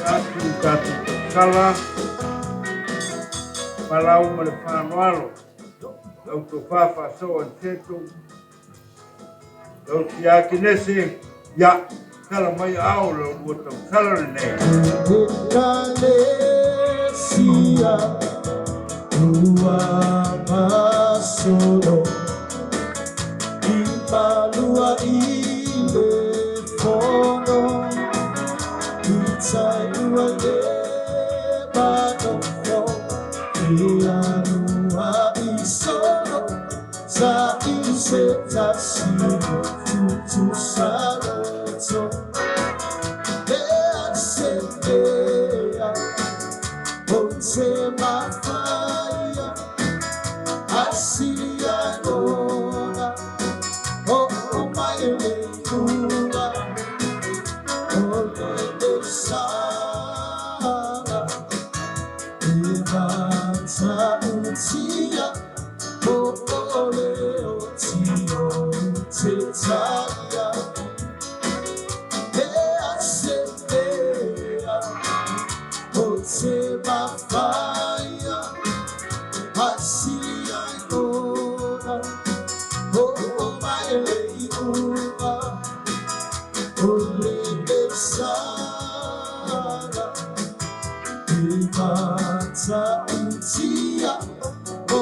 Atu i tatou tausala, palau ma le faaaloalo, lau tofa faasoa Anseto, lau Tiakenese, ia, tala mai aao i la oulua tausala lenei. Ekalesia ua gasolo i malua i le fono i tai ua le manofo e alua i solo sa i se tasi tutusa loto e asemea o te mafaia asilia nona o o mai le ua o le sala e matautia o o le o tio te taia e asemea o te mafaia asilia nona o o mai le ua o le sala e matautia o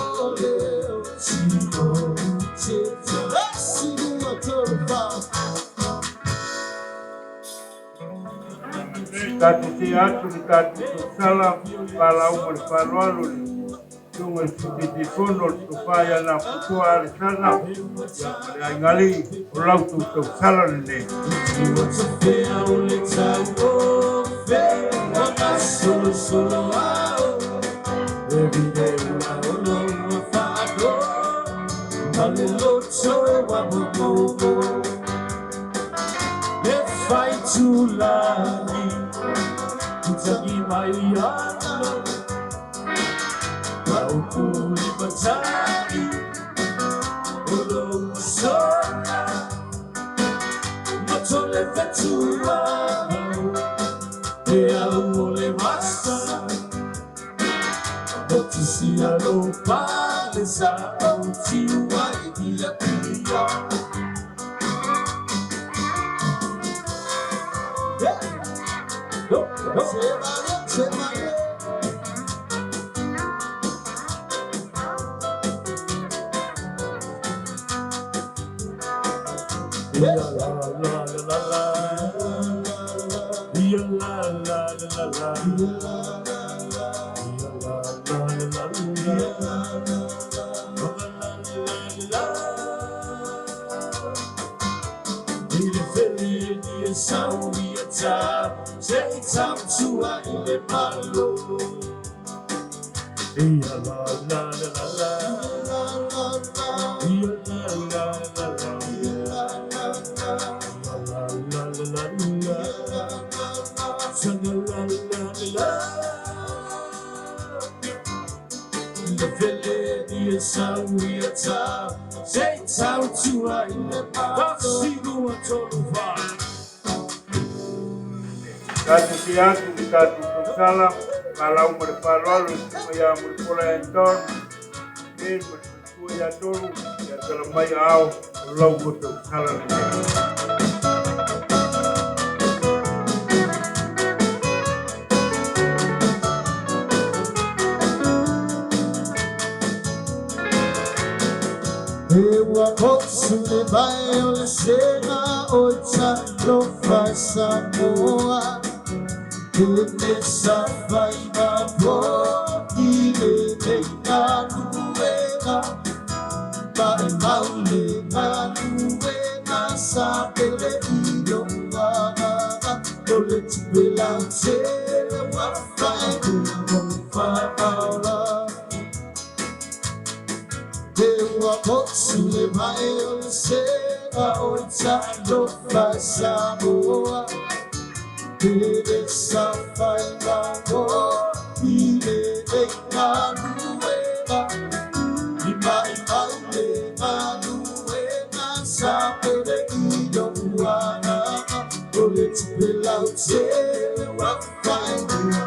o le o tio te taia asilia tolu Tatou tea atu i le tatou tausala, palau ma le faaaloalo i le Afioga i le Sui Taitaifono, le Tofa ia Nafotoa Alesana, ia ma le Aigalii, o la outou tausala lenei. Ia la la la la la. Ia la la la la la. Ia la la la la la. I le feli ni e sau ia ta, se i tautua i le malo. Ia la la la la la. Ia la la la la. Ia la la la la la. Sanga la la la la. Le fele ni e sau ia ta, se i tautua i le malo. Tasi, lua, tolu, fa. Tatou te atu i le tatou tausala, malau ma le faaaloalo i le susuga ia Mulipola Anton, Ken ma le faletua ia Tolu, ia tala mai aao o lau ua tausala lenei. E ua osu le vai o le sega o talofa i Samoa. E le safai ma po i lenei galuega. Ma e mau le galuega sa pele i lou agaga. O le tupe lautele ua fai ua faaola. E ua osu le vai o le sega o talofa i Samoa. E le safai ma po i lenei galuega. I mai mau le galuega sa pele i lou agaga. O le tupe lautele ua fai ua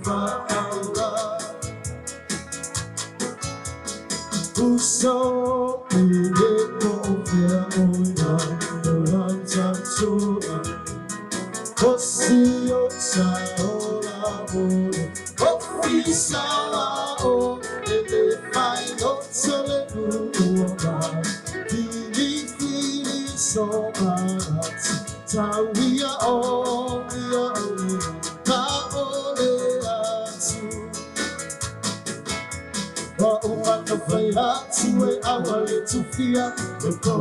faaola. Uso i le po fea o ia o la tautua. O si o sa o la mole. O fisa la o e le fai o tele ua mai. Pili pili so marati. Tauia o ia o ka o le atu. Wa umana fai atu e awa le tufia. E po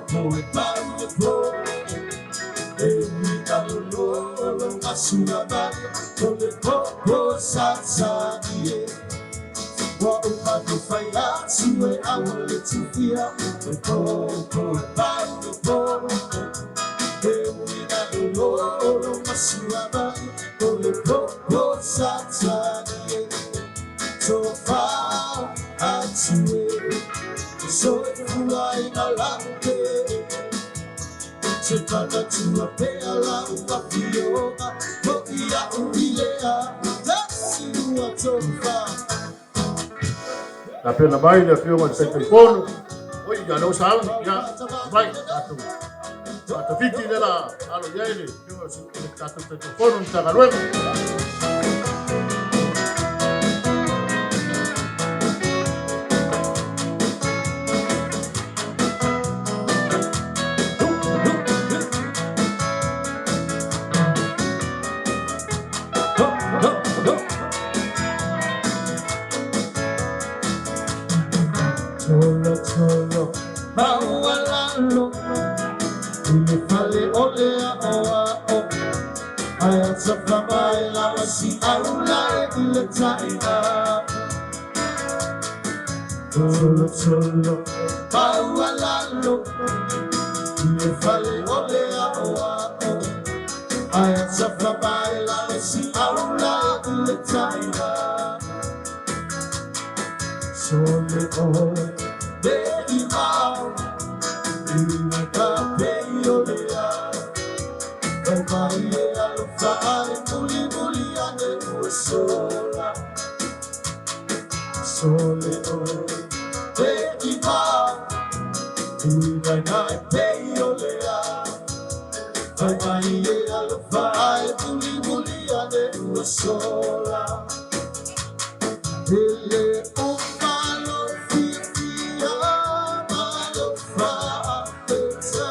po e pau le po. E ina lolo masura mai. O le po po sa sa ie. Wa umana fai atu e awa le tufia. E po po e pau le po. E ina lolo masura mai. O le po po sa sa ie. So far atu e. So fua ina lape. Te panatua pea la ua fioga. Po ia uilea. Tasi lua tolu fa. Tapena mai le afioga i le Taitaifono, oi ia lea ua sauni, ia, mai, tatou faatafiti lea la alo i ai le afioga i le tatou Taitaifono o le Matagaluega. Tolo tolo maualalo i le fale o le aoao ae atafa mai lava si aula e i le taina. Tolo tolo maualalo i le fale o le aoao ae atafa mai lava si aula e i le taina. Sole ole le imau i ka pei o le ao. O mai e alofa ai muli muli ane ua sola. Sole ole le imau i ka pei o le ao. O mai e alofa ai muli muli ane ua sola. Ele o malo fia malo fa'apeta.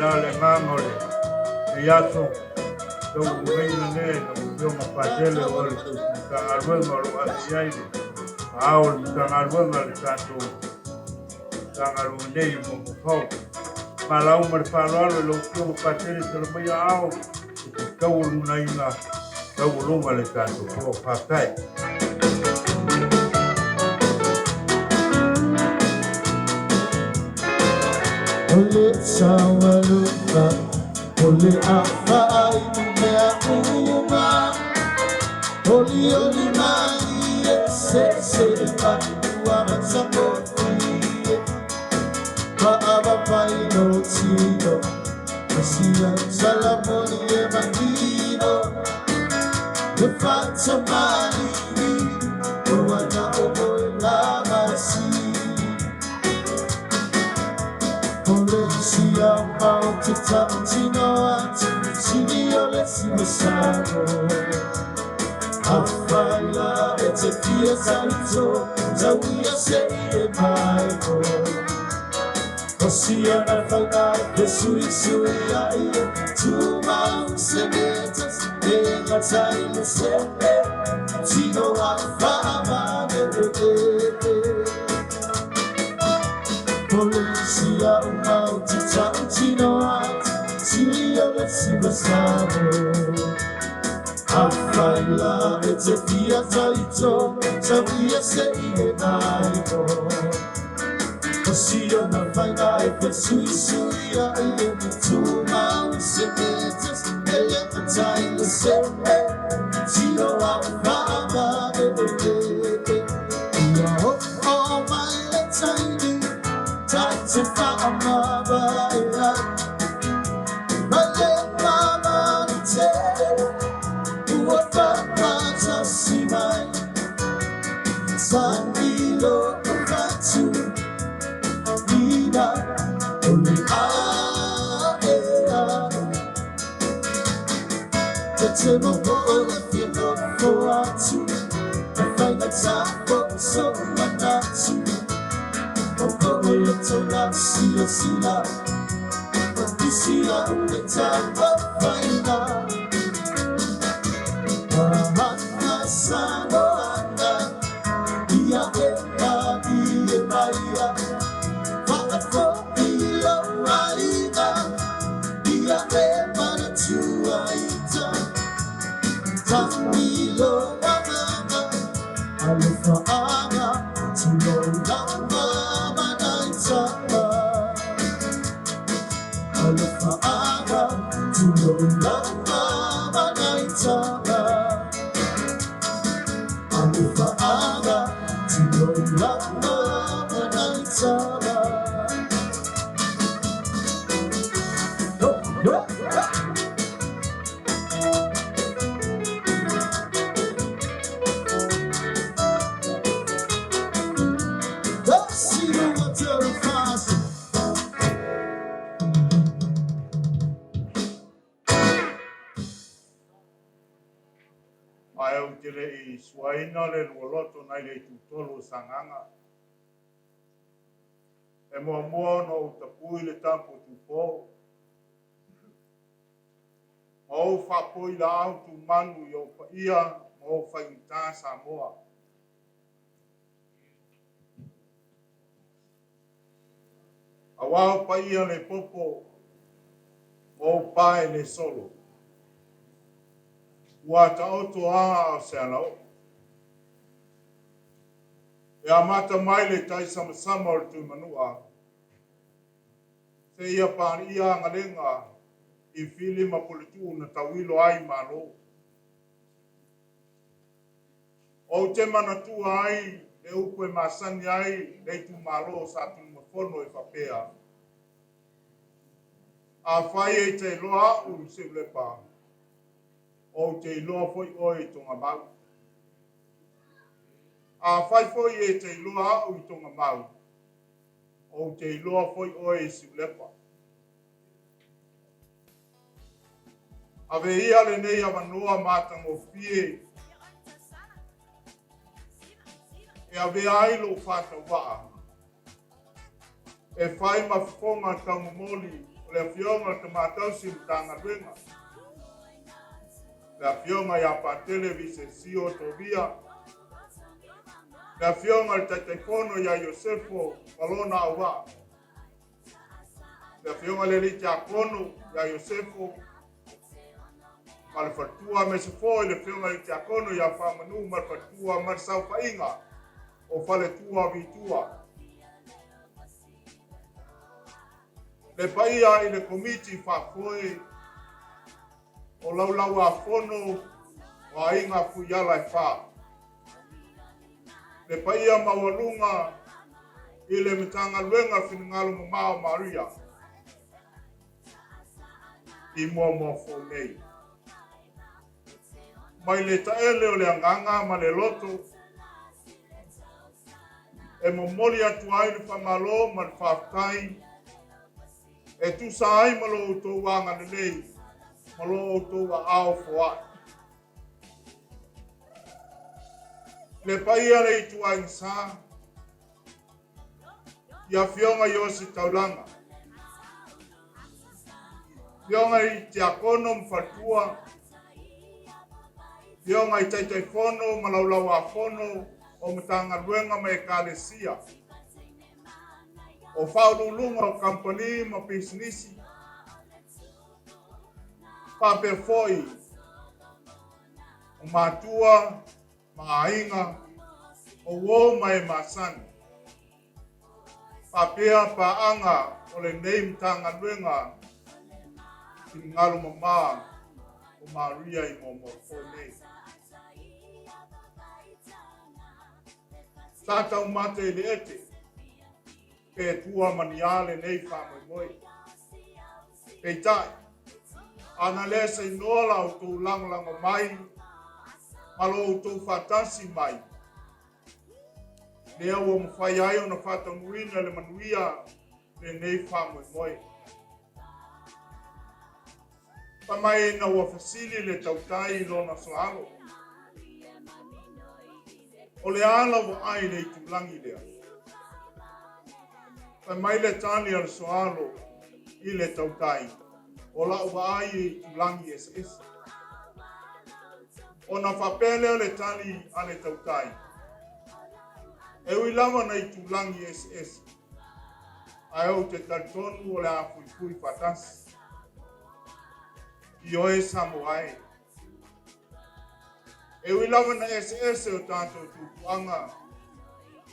Faapena le agaga o lenei aso, taualugaina lea i lau Afioga Patele o le tausi Matagaluega o lo o ave i ai le aao o le Matagaluega le tatou Matagaluega nei i Moamofau. Malau ma le faaaloalo i lau Afioga Patele tala mai aao e te taualugaina taualuga le tatou po. Faafetai. O le saualuga, o le afa i mea uma, Oli oli mai e se se mai ua matagofie, Maavapai no tino, Masia salamoni e manino, Le fatamali, o ana o oe lava sili. O le sia mau te tautino atu, Sili o le simasalo. Afaila e te fia taito, Tauia se i e mai o. O sia na whainga e sui sui ai e, Tūmau se metas, e ngā tai le se e, Tino a whaamane e e e. O le sia umau te tautino atu, Sili o le simasalo. Afaila e te fia taito, Tauia se i e mai o. O sia na whainga e te sui sui ai e, Tūmau se metas, e le matai le se e, Tino a whaamane e e e. Ua o o mai le taimi, Tai te whaamama e ai, Mai le mamanu te, Ua whamatasi mai, Tanilo o whatu, Ina o le a e a. Te te mo o le whino fo atu, E whainga tāpo so manatu, O po o le tola sila sila, O tisi au le tāpa whainga. Mahana Samoana, Ia e mai e maia, Whaafo i lau aiga, Ia e manatua ita, Tamilo agaga, Alofa aga, Tulo lama manaitama. Alofa aga, Tulo lama manaitama. Alofa aga, Tulo lama manaitama. Yo, yo, yo. Sino wa te fast. Ae ou te le i suaina le lualoto nai le itutolu o Sagaga. E muamua ona ou tapui le tapu tupo. Ma ou faapoi laau tumanu i ou paia ma ou faigata Samoa. Auā o paia le popo ma ou pae le solo. Ua taoto a o se alaoo. E amata mai le taisamasama o le Tuimanua, seia paia agalega i fili ma puletuu na tauilo ai Malo. Ou te manatua ai le upu e masani ai le itumalo o Satunumafono e faapea, Afai e te iloa au i Siulepa, ou te iloa foi oe i Togamau. Afai foi e te iloa au i Togamau, ou te iloa foi oe i Siulepa. Ave ia lenei avanoa matagofie e avea ai lou faatauvaa e fai ma fofoga taumomoli o O le Afioga i le Tama Tausi Matagaluega, le Afioga ia Patele Visesio Tovia, le Afioga i le Taitaifono ia Iosefo Valona Auvaa, le Afioga i le Alii Tiakono ia Iosefo ma le faletua, aemaise foi le Afioga i le Tiakono ia Faamanu ma le faletua ma le saofaiga o faletua Vitua. Le paia i le Komiti Faafoe o Laulau-a-Fono o Aiga Fuiala e Fa. Le paia maualuga i le Matagaluega Finagalo Mamao Maria i Moamoa Fou nei. Mai le taele o le agaga ma le loto e momoli atu ai le faamalo ma le faafetai e tusa ai ma lo outou agalelei ma lo outou aao foai. Le paia le ituaiga sa, i Afioga i Ositaulaga, Afioga i Tiakono ma Faletua, Afioga i Taitaifono ma Laulau-a-Fono o Matagaluega ma Ekalesia, o Faauluuluga o Kamupani ma Pisinisi, faapea foi o matua ma aiga, o uo ma e masani, faapea paaga o lenei Matagaluega Finagalo Mama o Maria i Moamoa Fou nei. Sa taumate i le ete, pe tua ma ni a lenei faamoemoe. Peitai, ana le sainoa la outou lagolago mai ma lo outou faatasi mai, lea ua mafai ai ona faataunuuina le manuia lenei faamoemoe. Fai mai ina ua fesili le tautai i lona soalo, O le a lau vaai i le itulagi lea? Fai mai le tali a le soalo i le tautai, O lau vaai e itulagi eseese. Ona faapea lea o le tali a le tautai, E ui lava na itulagi eseese, ae ou te talitonu o le a fuifui faatasi. Ioe Samoa e. E ui lava na eseese o tatou tupuaga,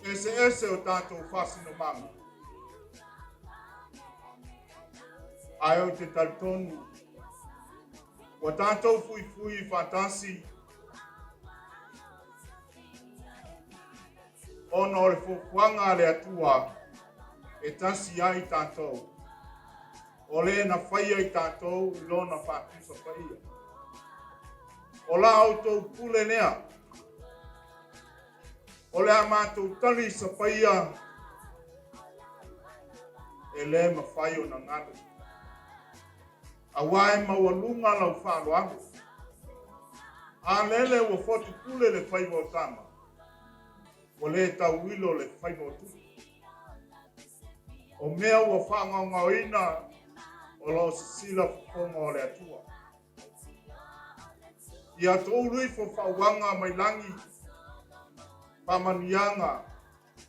eseese o tatou faasinomaga, ae ou te talitonu ua tatou fuifui faatasi ona o le fuafuaga a le Atua e tasi ai tatou. O le na faia i tatou i lona faatusa paia. O la outou pule lea. O le a matou tali sapaia e le mafai ona galo. Aua e maualuga lau faaaloalo. A lele ua fotu pule le faiva o tama, ua le tauilo le faiva o tupu. O mea ua faagaogaoina o lo o sisila fofoga o le Atua. Ia toulu ifo faauaga mai lagi, faamanuiaga,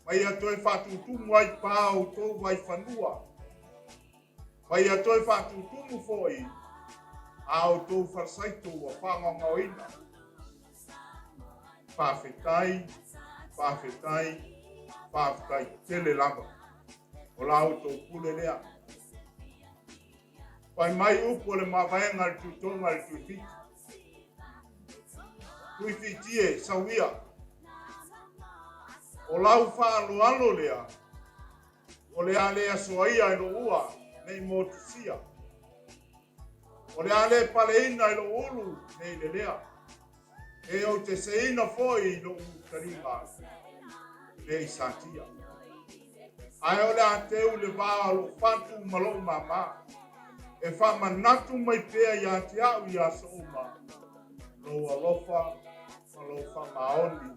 ma ia toe faatutumu ai pa o outou vaifanua, ma ia toe faatutumu foi a outou falesaito ua faagaogaoina. Faafetai, faafetai, faafetai tele lava. O la outou pule lea. Fai mai upu o le mavaega a le Tuitoga i le Tuifiti. Tuifiti e, sauia. O lau faaaloalo lea, o le a le asoaia i lou ua nei motusia. O le a le paleina i lou ulu nei lelea. E ou te seina foi i lou taliga nei satia. Ae o le a teu le va o lou fatu ma lou māmā, e faamanatu mai pea ia te au i aso uma lou alofa ma lou faamaoni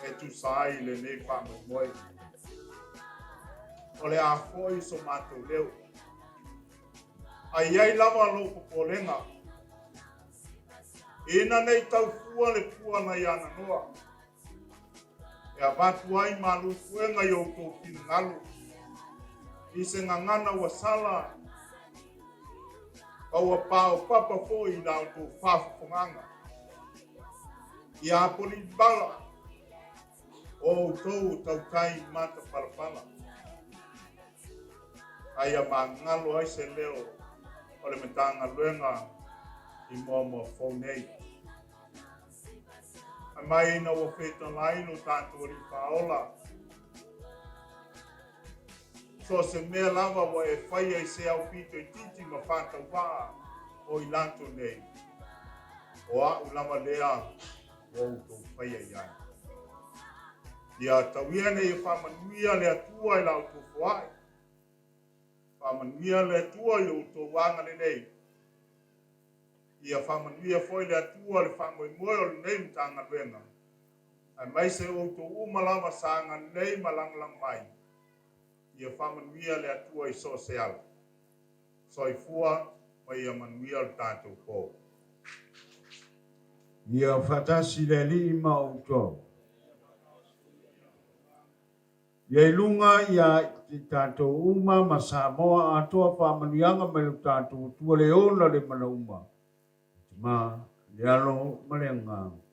e tusa ai lenei faamoemoe. O le a foi so matou leo. Ae i ai lava lou popolega, ina ne i tau fua le pua nai ananoa, e avatu ai malu puega i outou finagalo, i se gagana ua sala, ma ua paopapa foi i la outou faafofogaaga. Ia apolilibala o outou o tautai matapalapala, a ia magalo ai se leo o le Matagaluega i Moamoa Fou nei. Fai mai ina ua fetalai lo tatou Alii Faaola, so o se mea lava ua e faia i se aupito itiiti ma faatauvaa o i latou nei, o a'u lava lea ua outou faia i ai. Ia tau ia ina ia faamanuia le Atua i la outou foai, faamanuia le Atua i outou agalelei, Ia faamanuia foi le Atua le faamoemoe o lenei Matagaluega, aemaise outou uma lava sa agalelei ma lagolago mai. Ia faamanuia le Atua i so o se ala. Soifua ma ia manuia lo tatou po. Ia faatasi le Alii ma outou. Ia i luga ia i tatou uma ma Samoa atoa faamanuiaga mai lo tatou Atua le ona le mana uma, le Tama, le Alo ma le Agaga Paia.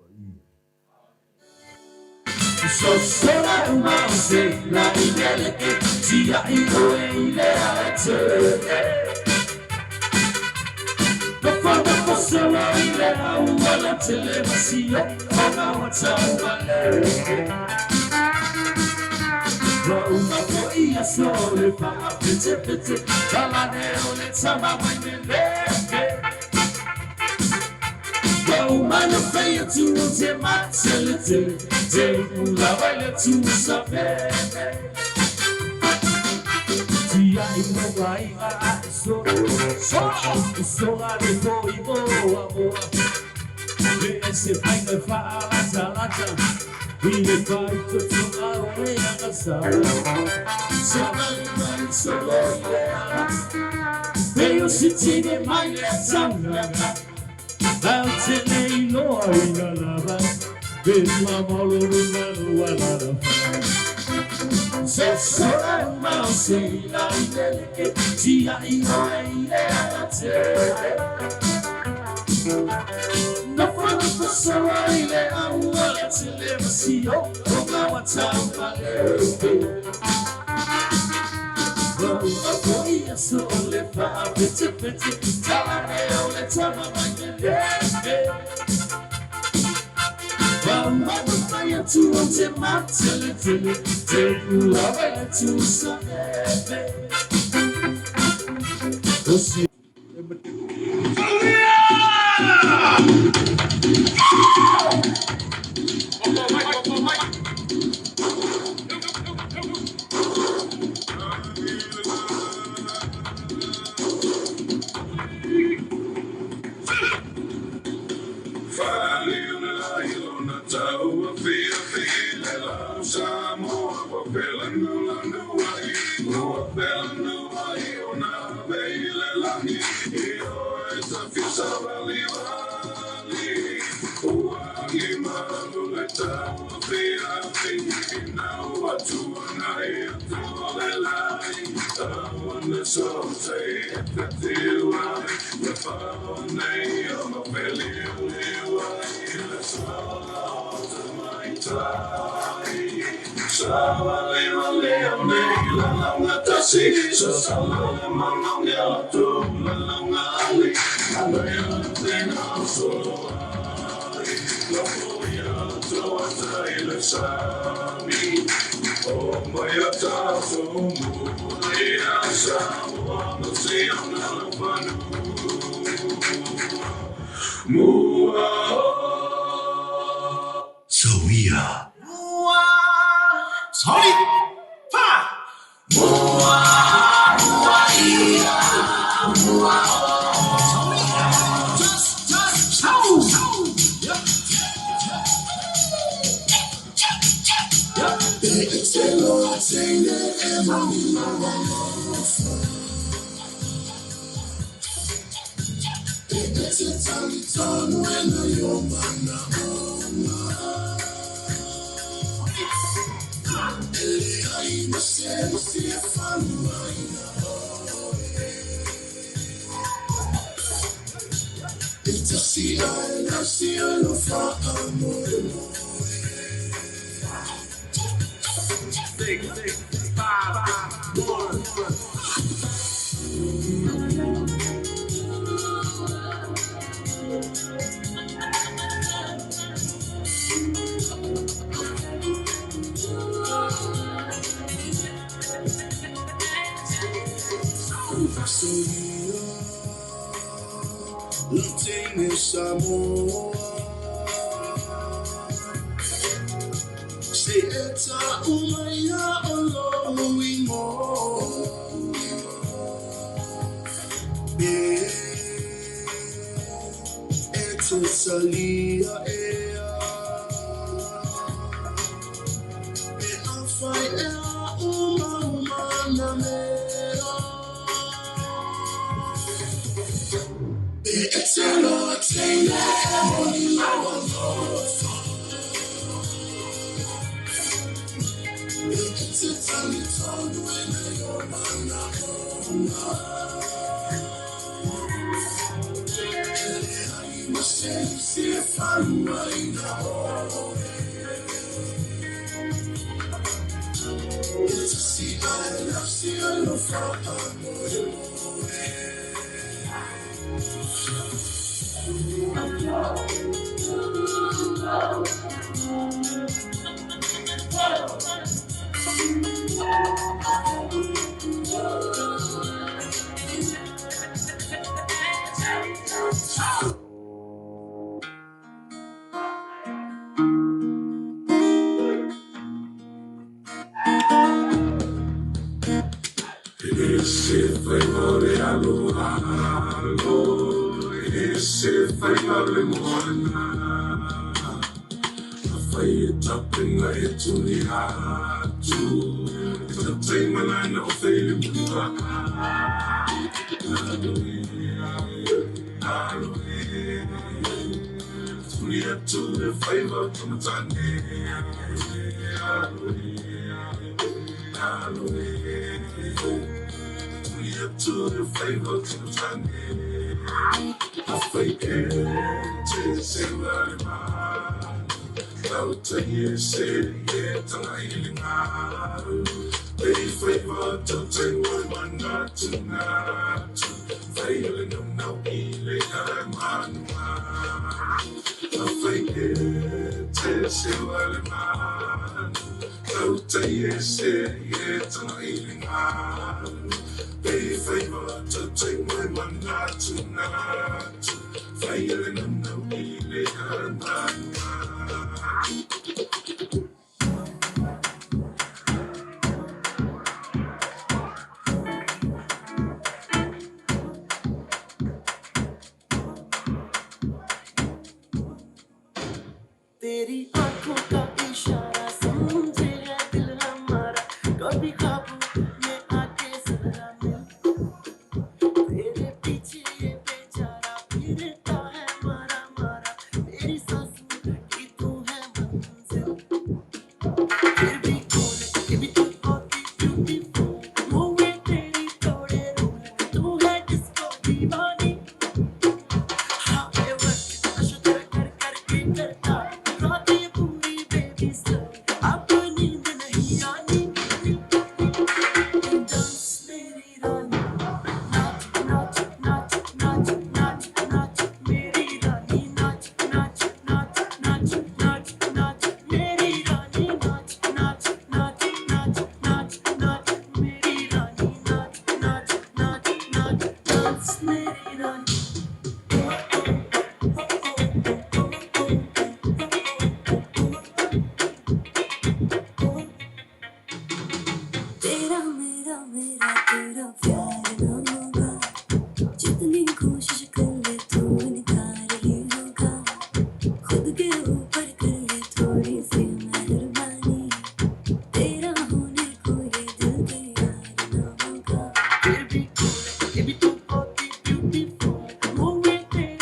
फिर भी cool, baby तू बहुत ही beautiful, movie तेरी।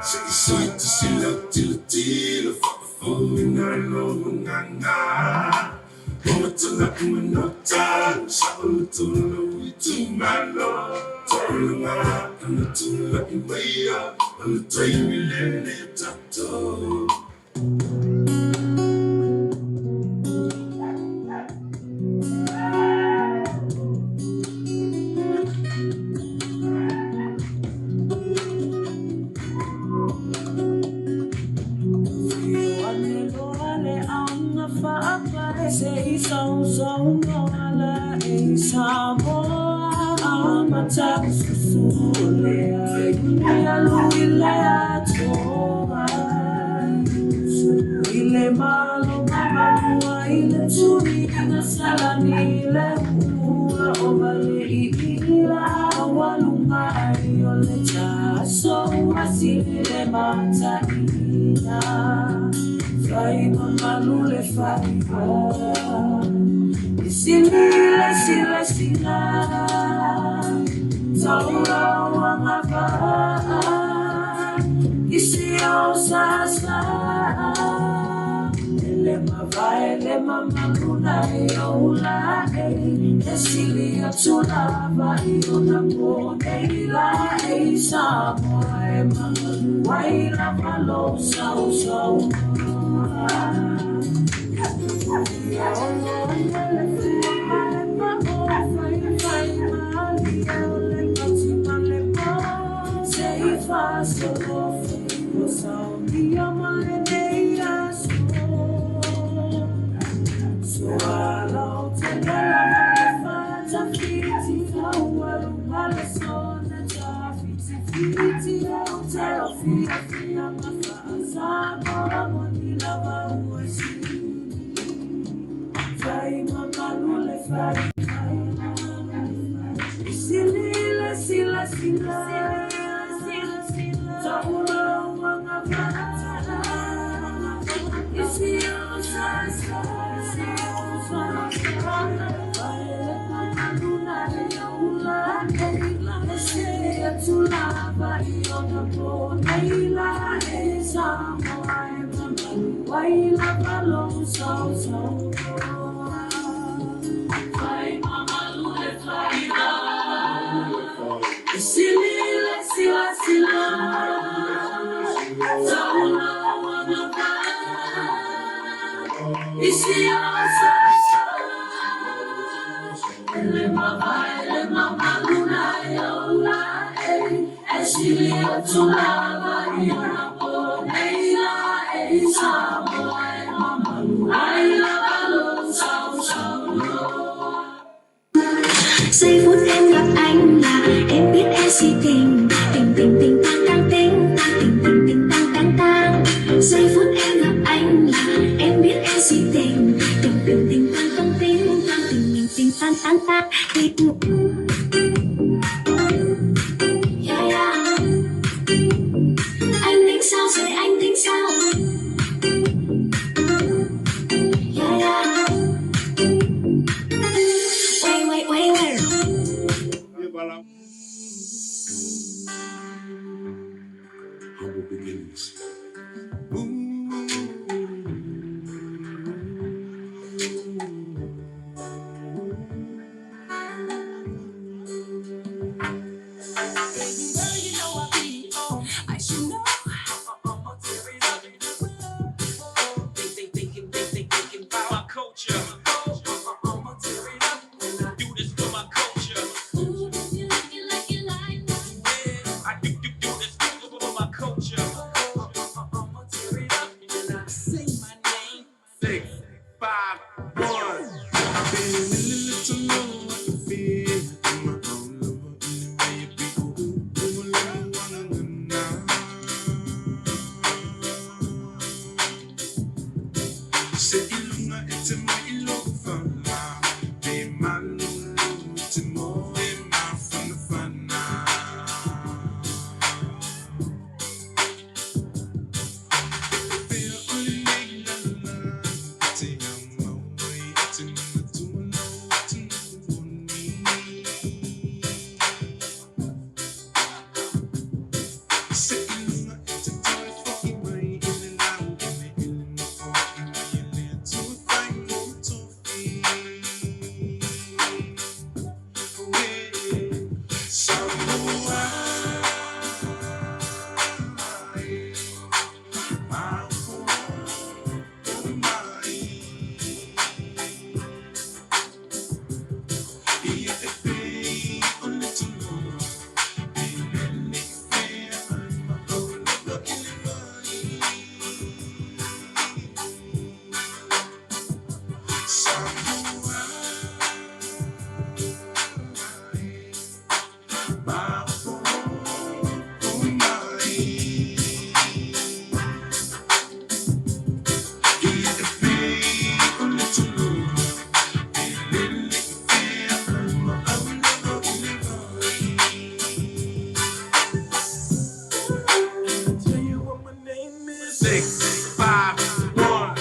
Se i sui te sila tilo tilo. Whakafau ina lo nganga. Giây phút em gặp anh là em biết em si tình, tình tình tình tang tang tình tang tình tình tình tang tang tang. Giây phút em gặp anh là em biết em si tình, tình tình tình tang tang tình tang tình mình tình tan tan tan tình. Yeah, yeah. Anh tính sao rồi anh tính sao? Yeah, yeah. Wait, wait, wait, wait. Humble beginnings. Ooh, you like it like it like that. Six, five, one.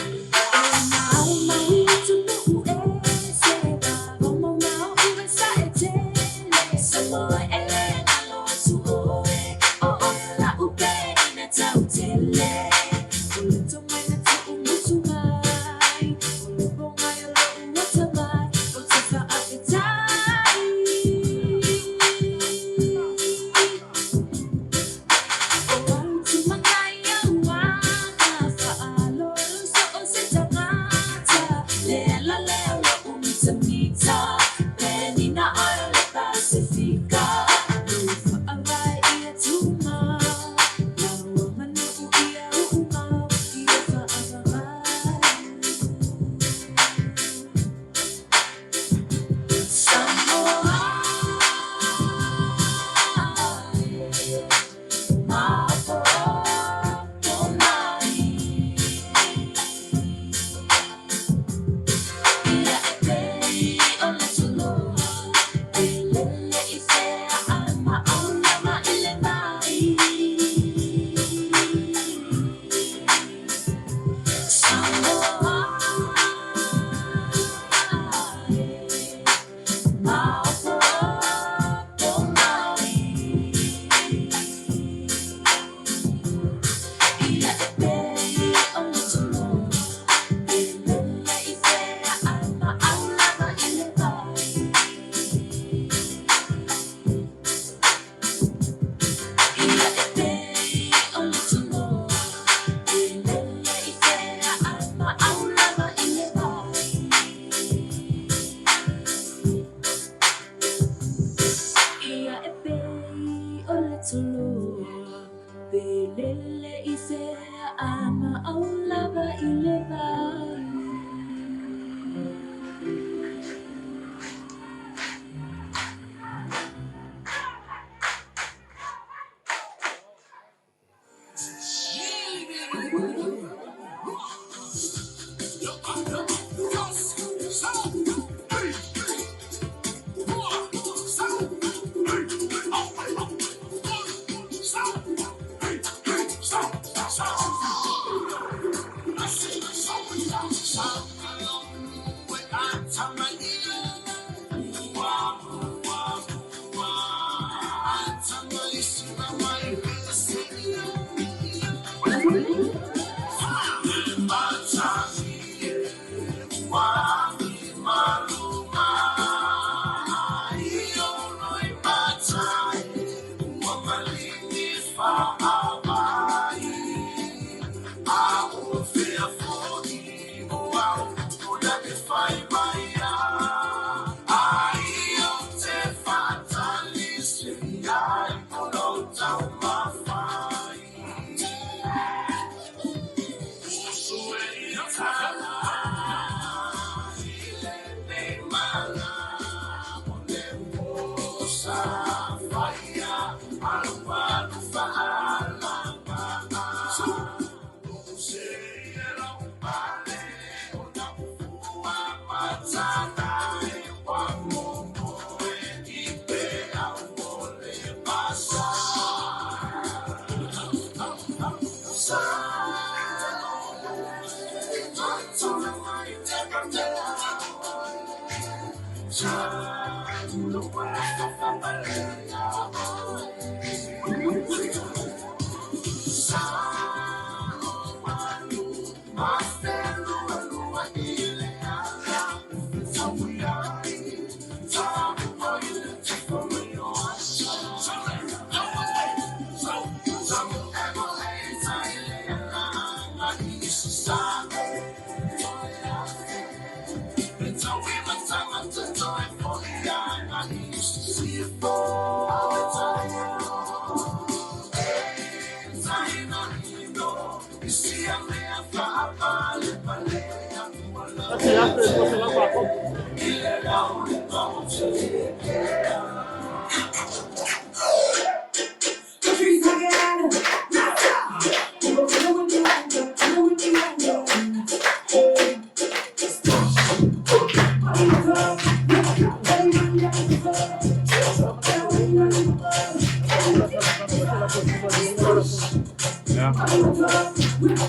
Yeah.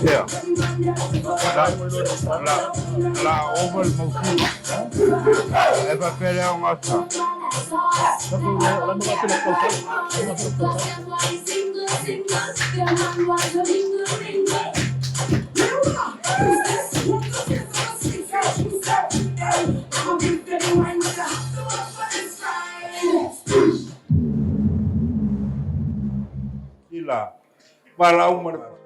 Yeah. La, la, la ova le mausili. E faapea le aogata. Ila, valaau ma le faafetai.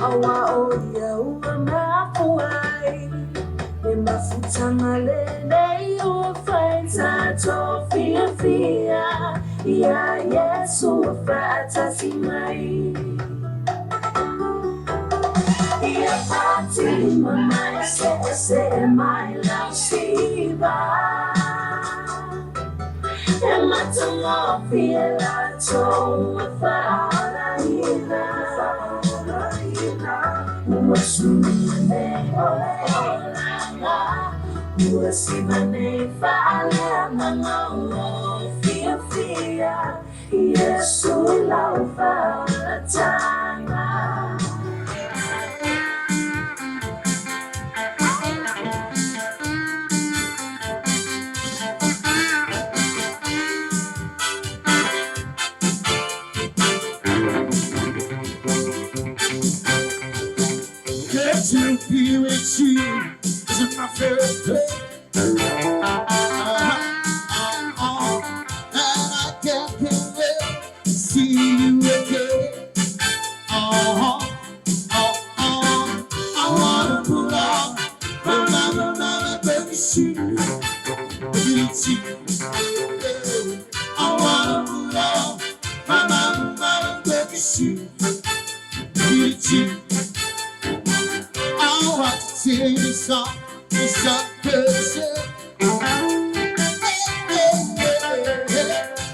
Aua o ia ua mafua ai le mafutaga lenei ua fai tatou fiafia iā Iesu ua faatasi mai. Ia Fatima mai seesee mai lau siva. E matagofie latou ua faaolaina. Ua suia nei o le olaga, ua siva nei faaleagaga ua fiafia, Iesu i lau faaolataga. Get to be with you is my first place. And I can't wait to see you again. Uh-huh, uh-uh. I wanna put on my mama, mama, baby shoe. Baby shoe. I wanna put on my mama, mama, baby shoe. Baby shoe. I want to sing this song, this song, this song. And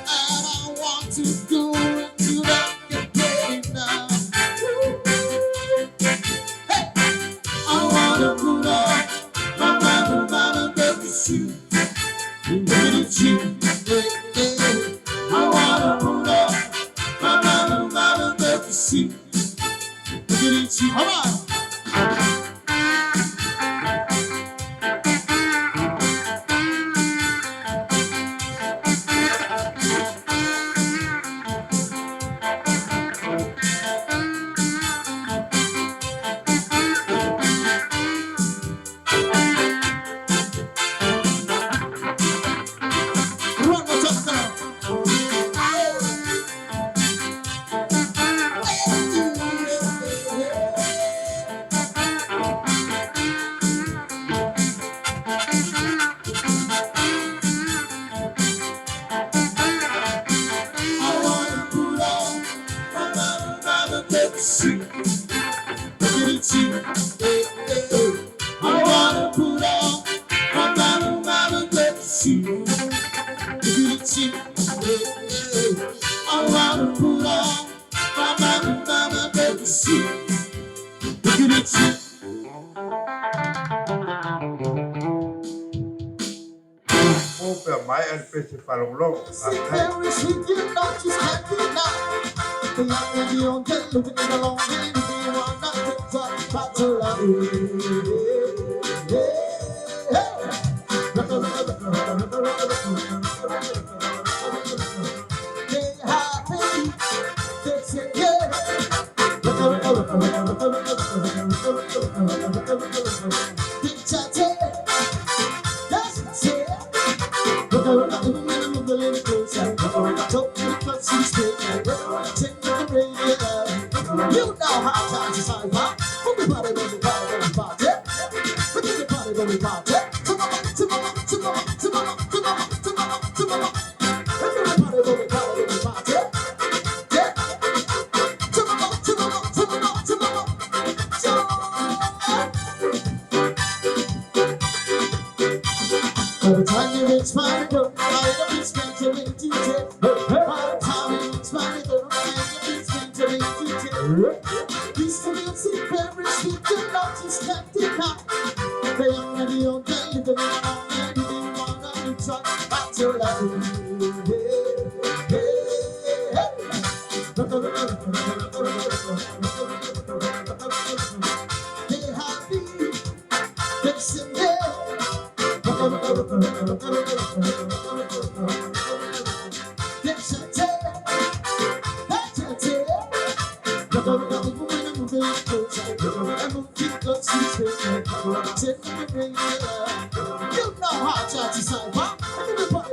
I want to go into that again now. Hey, I wanna put on my mama, mama, baby shoe. Baby shoe. Hey, hey. I wanna put on my mama, mama, baby shoe. Baby shoe. Come on. One more time now. I wanna put on my mama, mama, baby suit. Baby suit. Hey, hey. I wanna put on my mama, mama, baby suit. Baby suit. Hey, hey. I wanna put on my mama, mama, baby suit. Baby suit. O pea maea le pese faalogologo. Faafetai. Very sweet, you know, just can't deny. The young and the young can look at the long way, the one not to talk about to love. They happy, they say, yeah. That's it. You know how time to sign up. Everybody, everybody, everybody. Everybody, everybody. Everybody, everybody, everybody. Yeah. By the time you reach my door, I have been spent a detail. By the time you reach my door, I have been spent a detail. These two see very sweet, the love just can't deny. They are the old day, the one to talk about your life. They happy, they sing You know how to decide, huh? Everybody